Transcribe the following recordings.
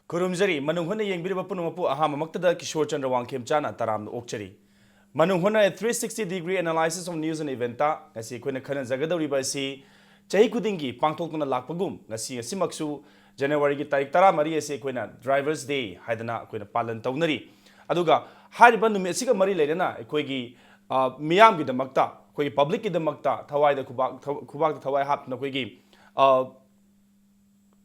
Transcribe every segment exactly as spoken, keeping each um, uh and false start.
ꯈꯨꯔꯨꯝꯖꯔꯤ꯫ ꯃꯅꯨꯡ ꯍꯨꯠꯅ ꯌꯦꯡꯕꯤꯔꯤꯕ ꯄꯨꯝꯅꯃꯛꯄꯨ ꯑꯍꯥꯟꯕꯃꯛꯇꯗ ꯀꯤꯁꯣꯔ ꯆꯟꯗ꯭ꯔ ꯋꯥꯡꯈꯦꯝꯆꯥꯅ ꯇꯔꯥꯝꯅ ꯑꯣꯛꯆꯔꯤ꯫ ꯃꯅꯨꯡ ꯍꯨꯠꯅ three sixty degree analysis of news and event ꯉꯁꯤ ꯑꯩꯈꯣꯏꯅ ꯈꯟꯅꯖꯒꯗꯧꯔꯤꯕ ꯑꯁꯤ ꯆꯍꯤ ꯈꯨꯗꯤꯡꯒꯤ ꯄꯥꯡꯊꯣꯛꯇꯨꯅ ꯂꯥꯛꯄꯒꯨꯝ ꯉꯁꯤ ꯑꯁꯤꯃꯛꯁꯨ ꯖꯅꯋꯥꯔꯤꯒꯤ ꯇꯥꯔꯤꯛ ꯇꯔꯥꯃꯔꯤ ꯑꯁꯤ ꯑꯩꯈꯣꯏꯅ Drivers Day ꯍꯥꯏꯗꯅ ꯑꯩꯈꯣꯏꯅ ꯄꯥꯂꯟ ꯇꯧꯅꯔꯤ꯫ ꯑꯗꯨꯒ ꯍꯥꯏꯔꯤꯕ ꯅꯨꯃꯤꯠ ꯑꯁꯤꯒ ꯃꯔꯤ ꯂꯩꯅꯅ ꯑꯩꯈꯣꯏꯒꯤ, ꯑ, ꯃꯤꯌꯥꯝꯒꯤꯗꯃꯛꯇ, ꯑꯩꯈꯣꯏꯒꯤ publicꯀꯤꯗꯃꯛꯇ ꯊꯋꯥꯏꯗ ꯈꯨꯕꯥꯛ, ꯊ-, ꯈꯨꯕꯥꯛꯇ ꯊꯋꯥꯏ ꯍꯥꯞꯇꯨꯅ ꯑꯩꯈꯣꯏꯒꯤ, ꯑ,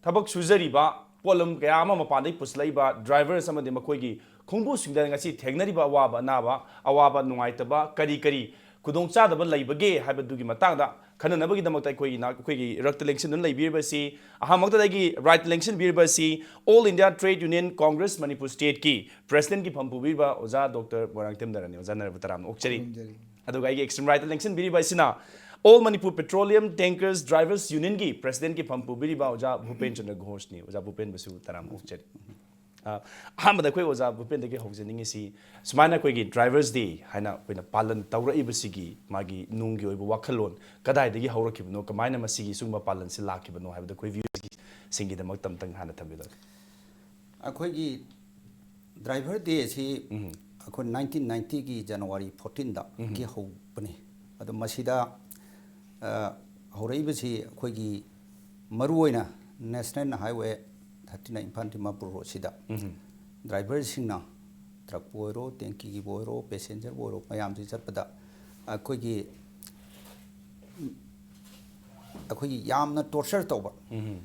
ꯊꯕꯛ ꯁꯨꯖꯔꯤꯕ ꯄꯣꯠꯂꯝ ꯀꯌꯥ ꯑꯃ ꯃꯄꯥꯟꯗꯒꯤ ꯄꯨꯁꯤꯜꯂꯛꯏꯕ drivers ꯑꯃꯗꯤ ꯃꯈꯣꯏꯒꯤ ꯈꯣꯡꯕꯨꯁꯤꯡꯗ ꯉꯁꯤ ꯊꯦꯡꯅꯔꯤꯕ ꯑꯋꯥꯕ ꯑꯅꯥꯕ, ꯑꯋꯥꯕ ꯅꯨꯡꯉꯥꯏꯇꯕ ꯀꯔꯤ ꯀꯔꯤ ꯈꯨꯗꯣꯡꯆꯥꯗꯕ ꯂꯩꯕꯒꯦ ꯍꯥꯏꯕꯗꯨꯒꯤ ꯃꯇꯥꯡꯗ ꯈꯟꯅꯅꯕꯒꯤꯗꯃꯛꯇ ꯑꯩꯈꯣꯏꯒꯤ ꯅ-, ꯑꯩꯈꯣꯏꯒꯤ ꯏꯔꯛꯇ ꯂꯦꯡꯁꯤꯟꯗꯨꯅ ꯂꯩꯕꯤꯔꯤꯕ ꯑꯁꯤ, ꯑꯍꯥꯟꯕꯃꯛꯇꯗ ꯑꯩꯒꯤ right ꯂꯦꯡꯁꯤꯟꯕꯤꯔꯤꯕ ꯑꯁꯤ All India Trade Union Congress Manipur Stateꯀꯤ Presidentꯀꯤ ꯐꯝ ꯄꯨꯕꯤꯔꯤꯕ ꯑꯣꯖꯥ ꯗꯣꯛꯇꯔ ꯃꯣꯏꯔꯥꯡꯊꯦꯝ ꯅꯔꯟꯅꯤ꯫ ꯑꯣꯖꯥ ꯅꯔꯟꯕꯨ ꯇꯔꯥꯝꯅ ꯑꯣꯛꯆꯔꯤ꯫ ꯈꯨꯔꯨꯝꯖꯔꯤ꯫ ꯑꯗꯨꯒ ꯑꯩꯒꯤ extreme rightꯇ ꯂꯦꯡꯁꯤꯟꯕꯤꯔꯤꯕ ꯑꯁꯤꯅ All Manipur Petroleum Tankers Drivers Unionꯒꯤ Presidentꯀꯤ ꯐꯝ ꯄꯨꯕꯤꯔꯤꯕ ꯑꯣꯖꯥ ꯚꯨꯄꯦꯟ ꯆꯟꯗ꯭ꯔ ꯘꯣꯁꯅꯤ꯫ ꯑꯣꯖꯥ ꯚꯨꯄꯦꯟꯕꯨꯁꯨ ꯇꯔꯥꯝꯅ ꯑꯣꯛꯆꯔꯤ꯫ ꯑ, ꯑꯍꯥꯟꯕꯗ ꯑꯩꯈꯣꯏ ꯑꯣꯖꯥ ꯚꯨꯄꯦꯟꯗꯒꯤ ꯍꯧꯖꯅꯤꯡꯉꯤꯁꯤ, ꯁꯨꯃꯥꯏꯅ ꯑꯩꯈꯣꯏꯒꯤ Drivers Day ꯍꯥꯏꯅ ꯑꯩꯈꯣꯏꯅ ꯄꯥꯂꯟ ꯇꯧꯔꯛꯏꯕꯁꯤꯒꯤ ꯃꯥꯒꯤ ꯅꯨꯡꯒꯤ ꯑꯣꯏꯕ ꯋꯥꯈꯜꯂꯣꯟ ꯀꯗꯥꯏꯗꯒꯤ ꯍꯧꯔꯛꯈꯤꯕꯅꯣ, ꯀꯃꯥꯏꯅ ꯃꯁꯤꯒꯤ ꯁꯤꯒꯨꯝꯕ ꯄꯥꯂꯟꯁꯤ ꯂꯥꯛꯈꯤꯕꯅꯣ ꯍꯥꯏꯕꯗꯨ ꯑꯩꯈꯣꯏ viewersꯁꯤꯡꯒꯤꯗꯃꯛꯇ ꯑꯝꯇꯪ ꯍꯥꯟꯅ ꯊꯝꯕꯤꯔꯛꯑꯣ꯫ ꯑꯩꯈꯣꯏꯒꯤ Driver Dayꯁꯤ ꯎꯝ꯫ ꯑꯩꯈꯣꯏ nineteen ninetyꯒꯤ January fourteenꯗ ꯎꯝ꯫ ꯒꯤ ꯍꯧꯕꯅꯤ꯫ ꯑꯗꯣ ꯃꯁꯤꯗ, ꯑ, ꯍꯧꯔꯛꯏꯕꯁꯤ ꯑꯩꯈꯣꯏꯒꯤ ꯃꯔꯨꯑꯣꯏꯅ National Highway thirty-nine Imphal Dimapur roadꯁꯤꯗ ꯎꯝ꯫ driverꯁꯤꯡꯅ truckꯄꯨ ꯑꯣꯏꯔꯣ, tankyꯒꯤꯕꯨ ꯑꯣꯏꯔꯣ, passengerꯕꯨ ꯑꯣꯏꯔꯣ, ꯃꯌꯥꯝꯁꯤ ꯆꯠꯄꯗ ꯑꯩꯈꯣꯏꯒꯤ ꯑꯩꯈꯣꯏꯒꯤ ꯌꯥꯝꯅ torture ꯇꯧꯕ, ꯎꯝ꯫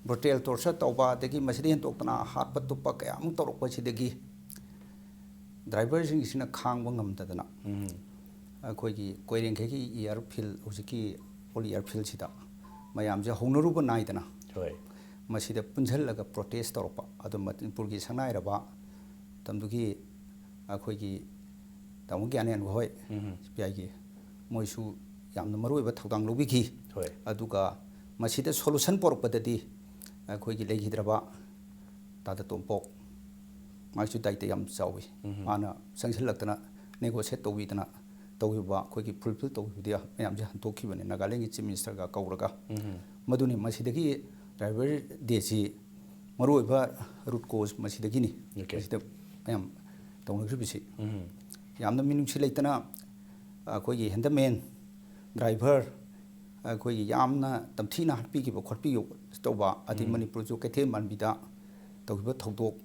brutal torture ꯇꯧꯕ, ꯑꯗꯒꯤ ꯃꯁꯤꯗ ꯍꯦꯟꯗꯣꯛꯇꯅ ꯍꯥꯠꯄ ꯇꯨꯞꯄ ꯀꯌꯥ ꯑꯃ ꯇꯧꯔꯛꯄꯁꯤꯗꯒꯤ driverꯁꯤꯡꯁꯤꯅ ꯈꯥꯡꯕ ꯉꯝꯗꯗꯅ ꯎꯝ꯫ ꯑꯩꯈꯣꯏꯒꯤ ꯀꯣꯏꯔꯦꯡꯈꯩꯒꯤ airfield, ꯍꯧꯖꯤꯛꯀꯤ old airfieldꯁꯤꯗ ꯃꯌꯥꯝꯁꯦ ꯍꯧꯅꯔꯨꯕ ꯅꯥꯏꯗꯅ ꯍꯣꯏ꯫ ꯃꯁꯤꯗ ꯄꯨꯟꯁꯤꯜꯂꯒ protest ꯇꯧꯔꯛꯄ꯫ ꯑꯗꯨ ꯃꯅꯤꯄꯨꯔꯒꯤ ꯁꯛꯅꯥꯏꯔꯕ ꯃꯇꯝꯗꯨꯒꯤ ꯑꯩꯈꯣꯏꯒꯤ ꯇꯥꯃꯣ ꯒ꯭ꯌꯥꯅꯦꯟ ꯍꯣꯏ, ꯎꯝ꯫ CPIꯒꯤ, ꯃꯣꯏꯁꯨ ꯌꯥꯝꯅ ꯃꯔꯨꯑꯣꯏꯕ ꯊꯧꯗꯥꯡ ꯂꯧꯕꯤꯈꯤ꯫ ꯍꯣꯏ꯫ ꯑꯗꯨꯒ ꯃꯁꯤꯗ solution ꯄꯣꯔꯛꯄꯗꯗꯤ ꯑꯩꯈꯣꯏꯒꯤ ꯂꯩꯈꯤꯗ꯭ꯔꯕ ꯇꯥꯗ ꯇꯣꯝꯄꯣꯛ, ꯃꯥꯒꯤꯁꯨ ꯗꯥꯏꯇ ꯌꯥꯝ ꯆꯥꯎꯏ꯫ ꯎꯝ꯫ ꯃꯥꯅ ꯆꯪꯁꯤꯜꯂꯛꯇꯅ negotiate ꯇꯧꯕꯤꯗꯅ ꯇꯧꯈꯤꯕ, ꯑꯩꯈꯣꯏꯒꯤ fulfill ꯇꯧꯈꯤꯕꯗꯤ ꯃꯌꯥꯝꯁꯦ ꯍꯟꯗꯣꯛꯈꯤꯕꯅꯤ, ꯅꯥꯒꯥꯂꯦꯟꯒꯤ Chief Ministerꯒ ꯀꯧꯔꯒ꯫ ꯎꯝ꯫ ꯃꯗꯨꯅꯤ ꯃꯁꯤꯗꯒꯤ Driver Dayꯁꯤ ꯃꯔꯨꯑꯣꯏꯕ ꯔꯨꯠ ꯀꯣꯁ ꯃꯁꯤꯗꯒꯤꯅꯤ꯫ Okay. ꯃꯁꯤꯗ ꯃꯌꯥꯝ ꯇꯧꯅꯈ꯭ꯔꯤꯕꯁꯤ ꯎꯝ. ꯌꯥꯝꯅ ꯃꯤꯅꯨꯡꯁꯤ ꯂꯩꯇꯅ ꯑꯩꯈꯣꯏꯒꯤ ꯍꯦꯟꯗꯃꯦꯟ, ꯗ꯭ꯔꯥꯏꯚꯔ, ꯑꯩꯈꯣꯏꯒꯤ ꯌꯥꯝꯅ ꯇꯝꯊꯤꯅ ꯍꯥꯠꯄꯤꯈꯤꯕ ꯈꯣꯠꯄꯤꯈꯤꯕ ꯇꯧꯕ, ꯑꯗꯩ ꯎꯝ. ꯃꯅꯤꯄꯨꯔꯁꯨ ꯀꯩꯊꯦꯜ ꯃꯥꯟꯕꯤꯗ ꯇꯧꯈꯤꯕ ꯊꯧꯗꯣꯛ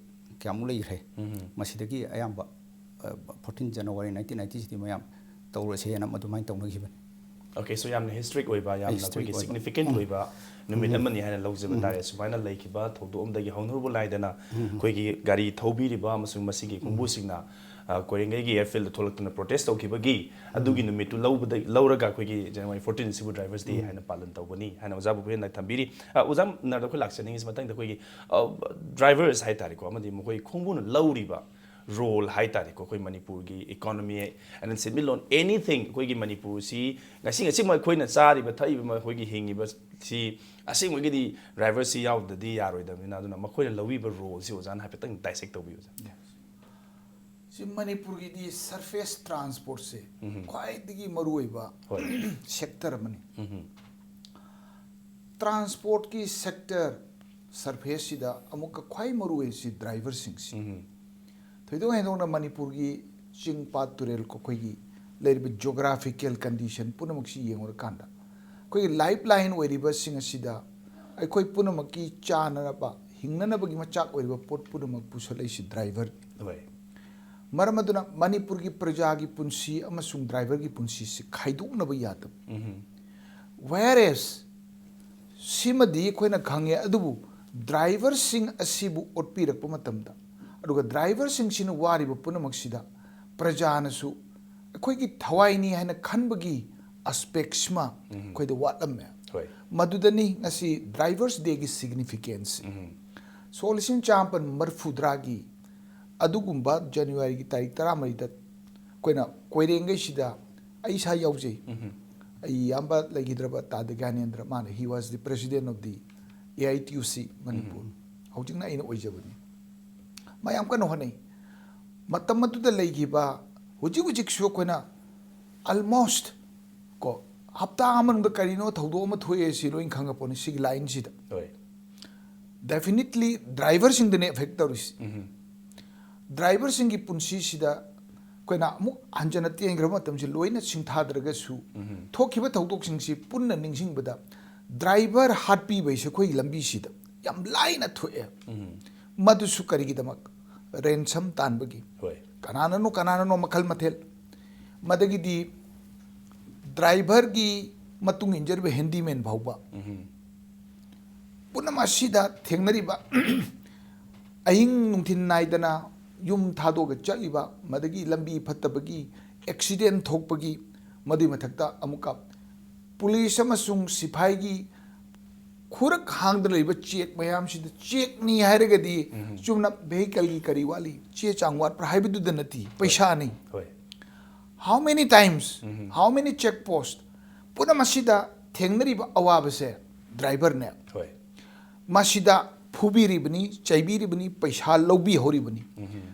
ꯀꯌꯥꯃꯨꯛ ꯂꯩꯈ꯭ꯔꯦ꯫ ꯎꯝ. ꯃꯁꯤꯗꯒꯤ ꯑꯌꯥꯝꯕ ꯐꯣꯔꯇꯤꯟ ꯖꯅꯋꯥꯔꯤ ꯅꯥꯏꯟꯇꯤꯟ ꯅꯥꯏꯟꯇꯤꯁꯤꯗꯤ ꯃꯌꯥꯝ ꯇꯧꯔꯁꯦꯅ ꯑꯗꯨꯃꯥꯏꯅ ꯇꯧꯅꯈꯤꯕꯅꯤ꯫ Okay, so ꯌꯥꯝꯅ ꯍꯤꯁꯇ꯭ꯔꯤꯛ ꯑꯣꯏꯕ, ꯌꯥꯝꯅ Historic ꯑꯩꯈꯣꯏꯒꯤ ꯑꯣꯏꯕ. ꯁꯤꯒꯅꯤꯐꯤꯀꯦꯟ ꯎꯝ. ꯑꯣꯏꯕ ꯅꯨꯃꯤꯠ ꯎꯝ. ꯑꯃꯅꯤ ꯍꯥꯏꯅ ꯂꯧꯖꯕ ꯎꯝ. ꯇꯥꯔꯦ꯫ ꯁꯨꯃꯥꯏꯅ ꯂꯩꯈꯤꯕ ꯊꯧꯗꯣꯛ ꯑꯃꯗꯒꯤ ꯍꯧꯅꯔꯨꯕ ꯂꯥꯏꯗꯅ ꯎꯝ. ꯑꯩꯈꯣꯏꯒꯤ ꯒꯥꯔꯤ ꯊꯧꯕꯤꯔꯤꯕ ꯑꯃꯁꯨꯡ ꯃꯁꯤꯒꯤ ꯈꯣꯡꯕꯨꯁꯤꯡꯅ, ꯑ, ꯀꯣꯏꯔꯦꯡꯒꯩꯒꯤ ꯑꯦꯌꯔꯐꯤꯜꯗ ꯊꯣꯛꯂꯛꯇꯨꯅ ꯄ꯭ꯔꯣꯇꯦꯁ ꯇꯧꯈꯤꯕꯒꯤ ꯑꯗꯨꯒꯤ ꯅꯨꯃꯤꯠꯇꯨ ꯂꯧꯕꯗ, ꯂꯧꯔꯒ ꯑꯩꯈꯣꯏꯒꯤ ꯖꯅꯋꯥꯔꯤ ꯐꯣꯔꯇꯤꯟ ꯑꯁꯤꯕꯨ ꯗ꯭ꯔꯥꯏꯚꯔꯁ ꯗꯦ ꯎꯝ. ꯍꯥꯏꯅ ꯄꯥꯂꯟ ꯇꯧꯕꯅꯤ ꯍꯥꯏꯅ ꯑꯣꯖꯥ ꯚꯨꯄꯦꯟꯅ ꯊꯝꯕꯤꯔꯤ꯫ ꯑ, ꯑꯣꯖꯥ ꯅꯔꯗ ꯑꯩꯈꯣꯏ ꯂꯥꯛꯆꯅꯤꯡꯉꯤꯁꯤ ꯃꯊꯪꯗ ꯑꯩꯈꯣꯏꯒꯤ, ꯑ, ꯗ꯭ꯔꯥꯏꯚꯔꯁ ꯍꯥꯏ ꯇꯥꯔꯦꯀꯣ, ꯑꯃꯗꯤ ꯃꯈꯣꯏ ꯈꯣꯡꯕꯨꯅ ꯂꯧꯔꯤꯕ ꯔꯣꯜ ꯍꯥꯏ ꯇꯥꯔꯦꯀꯣ, ꯑꯩꯈꯣꯏ ꯃꯅꯤꯄꯨꯔꯒꯤ ꯏꯀꯣꯅꯣꯃꯤ and ꯁꯦꯟꯃꯤꯠꯂꯣꯟ, ꯑꯦꯅꯤꯊꯤꯡ, ꯑꯩꯈꯣꯏꯒꯤ ꯃꯅꯤꯄꯨꯔꯁꯤ ꯉꯁꯤ ꯉꯁꯤꯃꯛ ꯑꯩꯈꯣꯏꯅ ꯆꯥꯔꯤꯕ ꯊꯛꯏꯕ, ꯑꯩꯈꯣꯏꯒꯤ ꯍꯤꯡꯉꯤꯕꯁꯤ ꯑꯁꯦꯡꯕꯒꯤꯗꯤ ꯗ꯭ꯔꯥꯏꯚꯔꯁꯤ ꯌꯥꯎꯗ꯭ꯔꯗꯤ ꯌꯥꯔꯣꯏꯗꯕꯅꯤꯅ, ꯑꯗꯨꯅ ꯃꯈꯣꯏꯅ ꯂꯧꯕꯤꯕ ꯔꯣꯜꯁꯤ ꯑꯣꯖꯥꯅ ꯍꯥꯏꯐꯦꯠꯇꯪ ꯗꯥꯏꯁꯦꯛ ꯇꯧꯕꯤꯌꯨ, ꯑꯣꯖꯥ꯫ ꯁꯤ ꯃꯅꯤꯄꯨꯔꯒꯤꯗꯤ ꯁꯔꯐꯦꯁ ꯇ꯭ꯔꯥꯟꯁꯄꯣꯔꯠꯁꯦ ꯎꯝ. ꯈ꯭ꯋꯥꯏꯗꯒꯤ ꯃꯔꯨꯑꯣꯏꯕ ꯍꯣꯏ. ꯁꯦꯛꯇꯔ ꯑꯃꯅꯤ꯫ ꯎꯝ. ꯇ꯭ꯔꯥꯟꯁꯄꯣꯔꯠꯀꯤ ꯁꯦꯛꯇꯔ ꯁꯔꯐꯦꯁꯁꯤꯗ ꯑꯃꯨꯛꯀ ꯈ꯭ꯋꯥꯏ ꯃꯔꯨꯑꯣꯏꯔꯤꯁꯤ ꯗ꯭ꯔꯥꯏꯚꯔꯁꯤꯡꯁꯤ꯫ ꯎꯝ. ꯊꯣꯏꯗꯣꯛ ꯍꯦꯟꯗꯣꯛꯅ ꯃꯅꯤꯄꯨꯔꯒꯤ ꯆꯤꯡ ꯄꯥꯠ ꯇꯨꯔꯦꯜ ꯑꯩꯈꯣꯏꯒꯤ ꯂꯩꯔꯤꯕ ꯖꯤꯑꯣꯒ꯭ꯔꯥꯐꯤꯀꯦꯜ ꯀꯟꯗꯤꯁꯟ ꯄꯨꯝꯅꯃꯛꯁꯤ ꯌꯦꯡꯉꯨꯔꯀꯥꯟꯗ ꯑꯩꯈꯣꯏꯒꯤ ꯂꯥꯏꯐ ꯂꯥꯏꯟ ꯑꯣꯏꯔꯤꯕꯁꯤꯡ ꯑꯁꯤꯗ ꯑꯩꯈꯣꯏ ꯄꯨꯝꯅꯃꯛꯀꯤ ꯆꯥꯅꯅꯕ, ꯍꯤꯡꯅꯅꯕꯒꯤ ꯃꯆꯥꯛ ꯑꯣꯏꯔꯤꯕ ꯄꯣꯠ ꯄꯨꯝꯅꯃꯛ ꯄꯨꯁꯜꯂꯛꯏꯁꯤ ꯗ꯭ꯔꯥꯏꯚꯔ꯫ ꯍꯣꯏ. ꯃꯔꯝ ꯑꯗꯨꯅ ꯃꯅꯤꯄꯨꯔꯒꯤ ꯄ꯭ꯔꯖꯥꯒꯤ ꯄꯨꯟꯁꯤ ꯑꯃꯁꯨꯡ ꯗ꯭ꯔꯥꯏꯚꯔꯒꯤ ꯄꯨꯟꯁꯤꯁꯤ ꯈꯥꯏꯗꯣꯛꯅꯕ ꯌꯥꯗꯕ꯫ ꯎꯝ. ꯋꯦꯔꯦꯁ ꯁꯤꯃꯗꯤ ꯑꯩꯈꯣꯏꯅ ꯈꯪꯉꯦ, ꯑꯗꯨꯕꯨ ꯗ꯭ꯔꯥꯏꯚꯔꯁꯤꯡ ꯑꯁꯤꯕꯨ ꯑꯣꯠꯄꯤꯔꯛꯄ ꯃꯇꯝꯗ, ꯑꯗꯨꯒ ꯗ꯭ꯔꯥꯏꯚꯔꯁꯤꯡꯁꯤꯅ ꯋꯥꯔꯤꯕ ꯄꯨꯝꯅꯃꯛꯁꯤꯗ ꯄ꯭ꯔꯖꯥꯅꯁꯨ ꯑꯩꯈꯣꯏꯒꯤ ꯊꯋꯥꯏꯅꯤ ꯍꯥꯏꯅ ꯈꯟꯕꯒꯤ ꯑꯁꯄꯦꯛꯁꯤꯃ ꯑꯩꯈꯣꯏꯗ ꯋꯥꯠꯂꯝꯃꯦ꯫ ꯍꯣꯏ. ꯃꯗꯨꯗꯅꯤ ꯉꯁꯤ ꯗ꯭ꯔꯥꯏꯚꯔꯁ ꯗꯦꯒꯤ ꯁꯤꯒꯅꯤꯐꯤꯀꯦꯟꯁ꯫ ꯎꯝ. ꯁꯣꯛ ꯂꯤꯁꯤꯡ ꯇꯔꯥꯃꯥꯄꯟ ꯃꯔꯤꯐꯨꯇꯔꯥꯒꯤ ꯑꯗꯨꯒꯨꯝꯕ ꯖꯅꯋꯥꯔꯤꯒꯤ ꯇꯥꯔꯤꯛ ꯇꯔꯥꯃꯔꯤꯗ ꯑꯩꯈꯣꯏꯅ ꯀꯣꯏꯔꯦꯡꯈꯩꯁꯤꯗ ꯑꯩ ꯏꯁꯥ ꯌꯥꯎꯖꯩ꯫ ꯎꯝ. ꯑꯩ ꯏꯌꯥꯝꯕ ꯂꯩꯈꯤꯗ꯭ꯔꯕ ꯇꯥꯗ ꯒ꯭ꯌꯥꯅꯦꯟꯗ꯭ꯔ, ꯃꯥꯅ he was the president of the A I T U C Manipur. ꯍꯧꯖꯤꯛꯅ ꯑꯩꯅ ꯑꯣꯏꯖꯕꯅꯤ꯫ ꯃꯥ ꯌꯥꯝ ꯀꯟꯅ ꯍꯣꯠꯅꯩ꯫ ꯃꯇꯝ ꯑꯗꯨꯗ ꯂꯩꯈꯤꯕ, ꯍꯧꯖꯤꯛ ꯍꯧꯖꯤꯛꯁꯨ ꯑꯩꯈꯣꯏꯅ almost ꯀꯣ ꯍꯞꯇꯥ ꯑꯃ ꯃꯅꯨꯡꯗ ꯀꯔꯤꯅꯣ ꯊꯧꯗꯣꯛ ꯑꯃ ꯊꯣꯛꯑꯦ ꯁꯤ ꯂꯣꯏ ꯈꯪꯉꯛꯄꯅꯤ ꯁꯤꯒꯤ ꯂꯥꯏꯟꯁꯤꯗ꯫ ꯍꯣꯏ. Definitely driverꯁꯤꯡꯗꯅꯦ affect ꯇꯧꯔꯤꯁꯤ꯫ Driverꯁꯤꯡꯒꯤ ꯄꯨꯟꯁꯤꯁꯤꯗ ꯑꯩꯈꯣꯏꯅ ꯑꯃꯨꯛ ꯍꯟꯖꯟꯅ ꯇꯦꯟꯈ꯭ꯔꯕ ꯃꯇꯝꯁꯤ ꯂꯣꯏꯅ ꯁꯤꯡꯊꯥꯗ꯭ꯔꯒꯁꯨ, ꯊꯣꯛꯈꯤꯕ ꯊꯧꯗꯣꯛꯁꯤꯡꯁꯤ ꯄꯨꯟꯅ ꯅꯤꯡꯁꯤꯡꯕꯗ, driver ꯍꯥꯠꯄꯤꯕ ꯍꯥꯏꯁꯦ ꯑꯩꯈꯣꯏꯒꯤ ꯂꯝꯕꯤꯁꯤꯗ ꯌꯥꯝ ꯂꯥꯏꯅ ꯊꯣꯛꯑꯦ꯫ ꯃꯗꯨꯁꯨ ꯀꯔꯤꯒꯤꯗꯃꯛ? Ransom ꯇꯥꯟꯕꯒꯤ꯫ ꯍꯣꯏ꯫ ꯀꯅꯥꯅꯅꯣ ꯀꯅꯥꯅꯅꯣ ꯃꯈꯜ ꯃꯊꯦꯜ꯫ ꯃꯗꯒꯤꯗꯤ driverꯒꯤ ꯃꯇꯨꯡ ꯏꯟꯖꯔꯤꯕ handyman ꯐꯥꯎꯕ꯫ ꯄꯨꯝꯅꯃꯛ ꯑꯁꯤꯗ ꯊꯦꯡꯅꯔꯤꯕ ꯑꯍꯤꯡ ꯅꯨꯡꯊꯤꯜ ꯅꯥꯏꯗꯅ ꯌꯨꯝ ꯊꯥꯗꯣꯛꯑꯒ ꯆꯠꯂꯤꯕ, ꯃꯗꯒꯤ ꯂꯝꯕꯤ ꯐꯠꯇꯕꯒꯤ accident ꯊꯣꯛꯄꯒꯤ, ꯃꯗꯨꯒꯤ ꯃꯊꯛꯇ ꯑꯃꯨꯛꯀ ꯄꯨꯂꯤꯁ ꯑꯃꯁꯨꯡ ꯁꯤꯐꯥꯏꯒꯤ ꯈꯨꯔꯛ ꯍꯥꯡꯗꯅ ꯂꯩꯕ check ꯃꯌꯥꯝꯁꯤꯗ checkꯅꯤ ꯍꯥꯏꯔꯒꯗꯤ ꯆꯨꯝꯅ vehicleꯒꯤ ꯀꯔꯤ ꯋꯥꯠꯂꯤ, ꯆꯦ ꯆꯥꯡ ꯋꯥꯠꯄ꯭ꯔꯥ ꯍꯥꯏꯕꯗꯨꯗ ꯅꯠꯇꯦ, ꯄꯩꯁꯥꯅꯤ꯫ ꯍꯣꯏ꯫ How many times, how many check post? ꯄꯨꯝꯅꯃꯛ ꯑꯁꯤꯗ ꯊꯦꯡꯅꯔꯤꯕ ꯑꯋꯥꯕꯁꯦ driverꯅꯦ꯫ ꯍꯣꯏ꯫ ꯃꯁꯤꯗ ꯐꯨꯕꯤꯔꯤꯕꯅꯤ, ꯆꯩꯕꯤꯔꯤꯕꯅꯤ, ꯄꯩꯁꯥ ꯂꯧꯕꯤꯍꯧꯔꯤꯕꯅꯤ꯫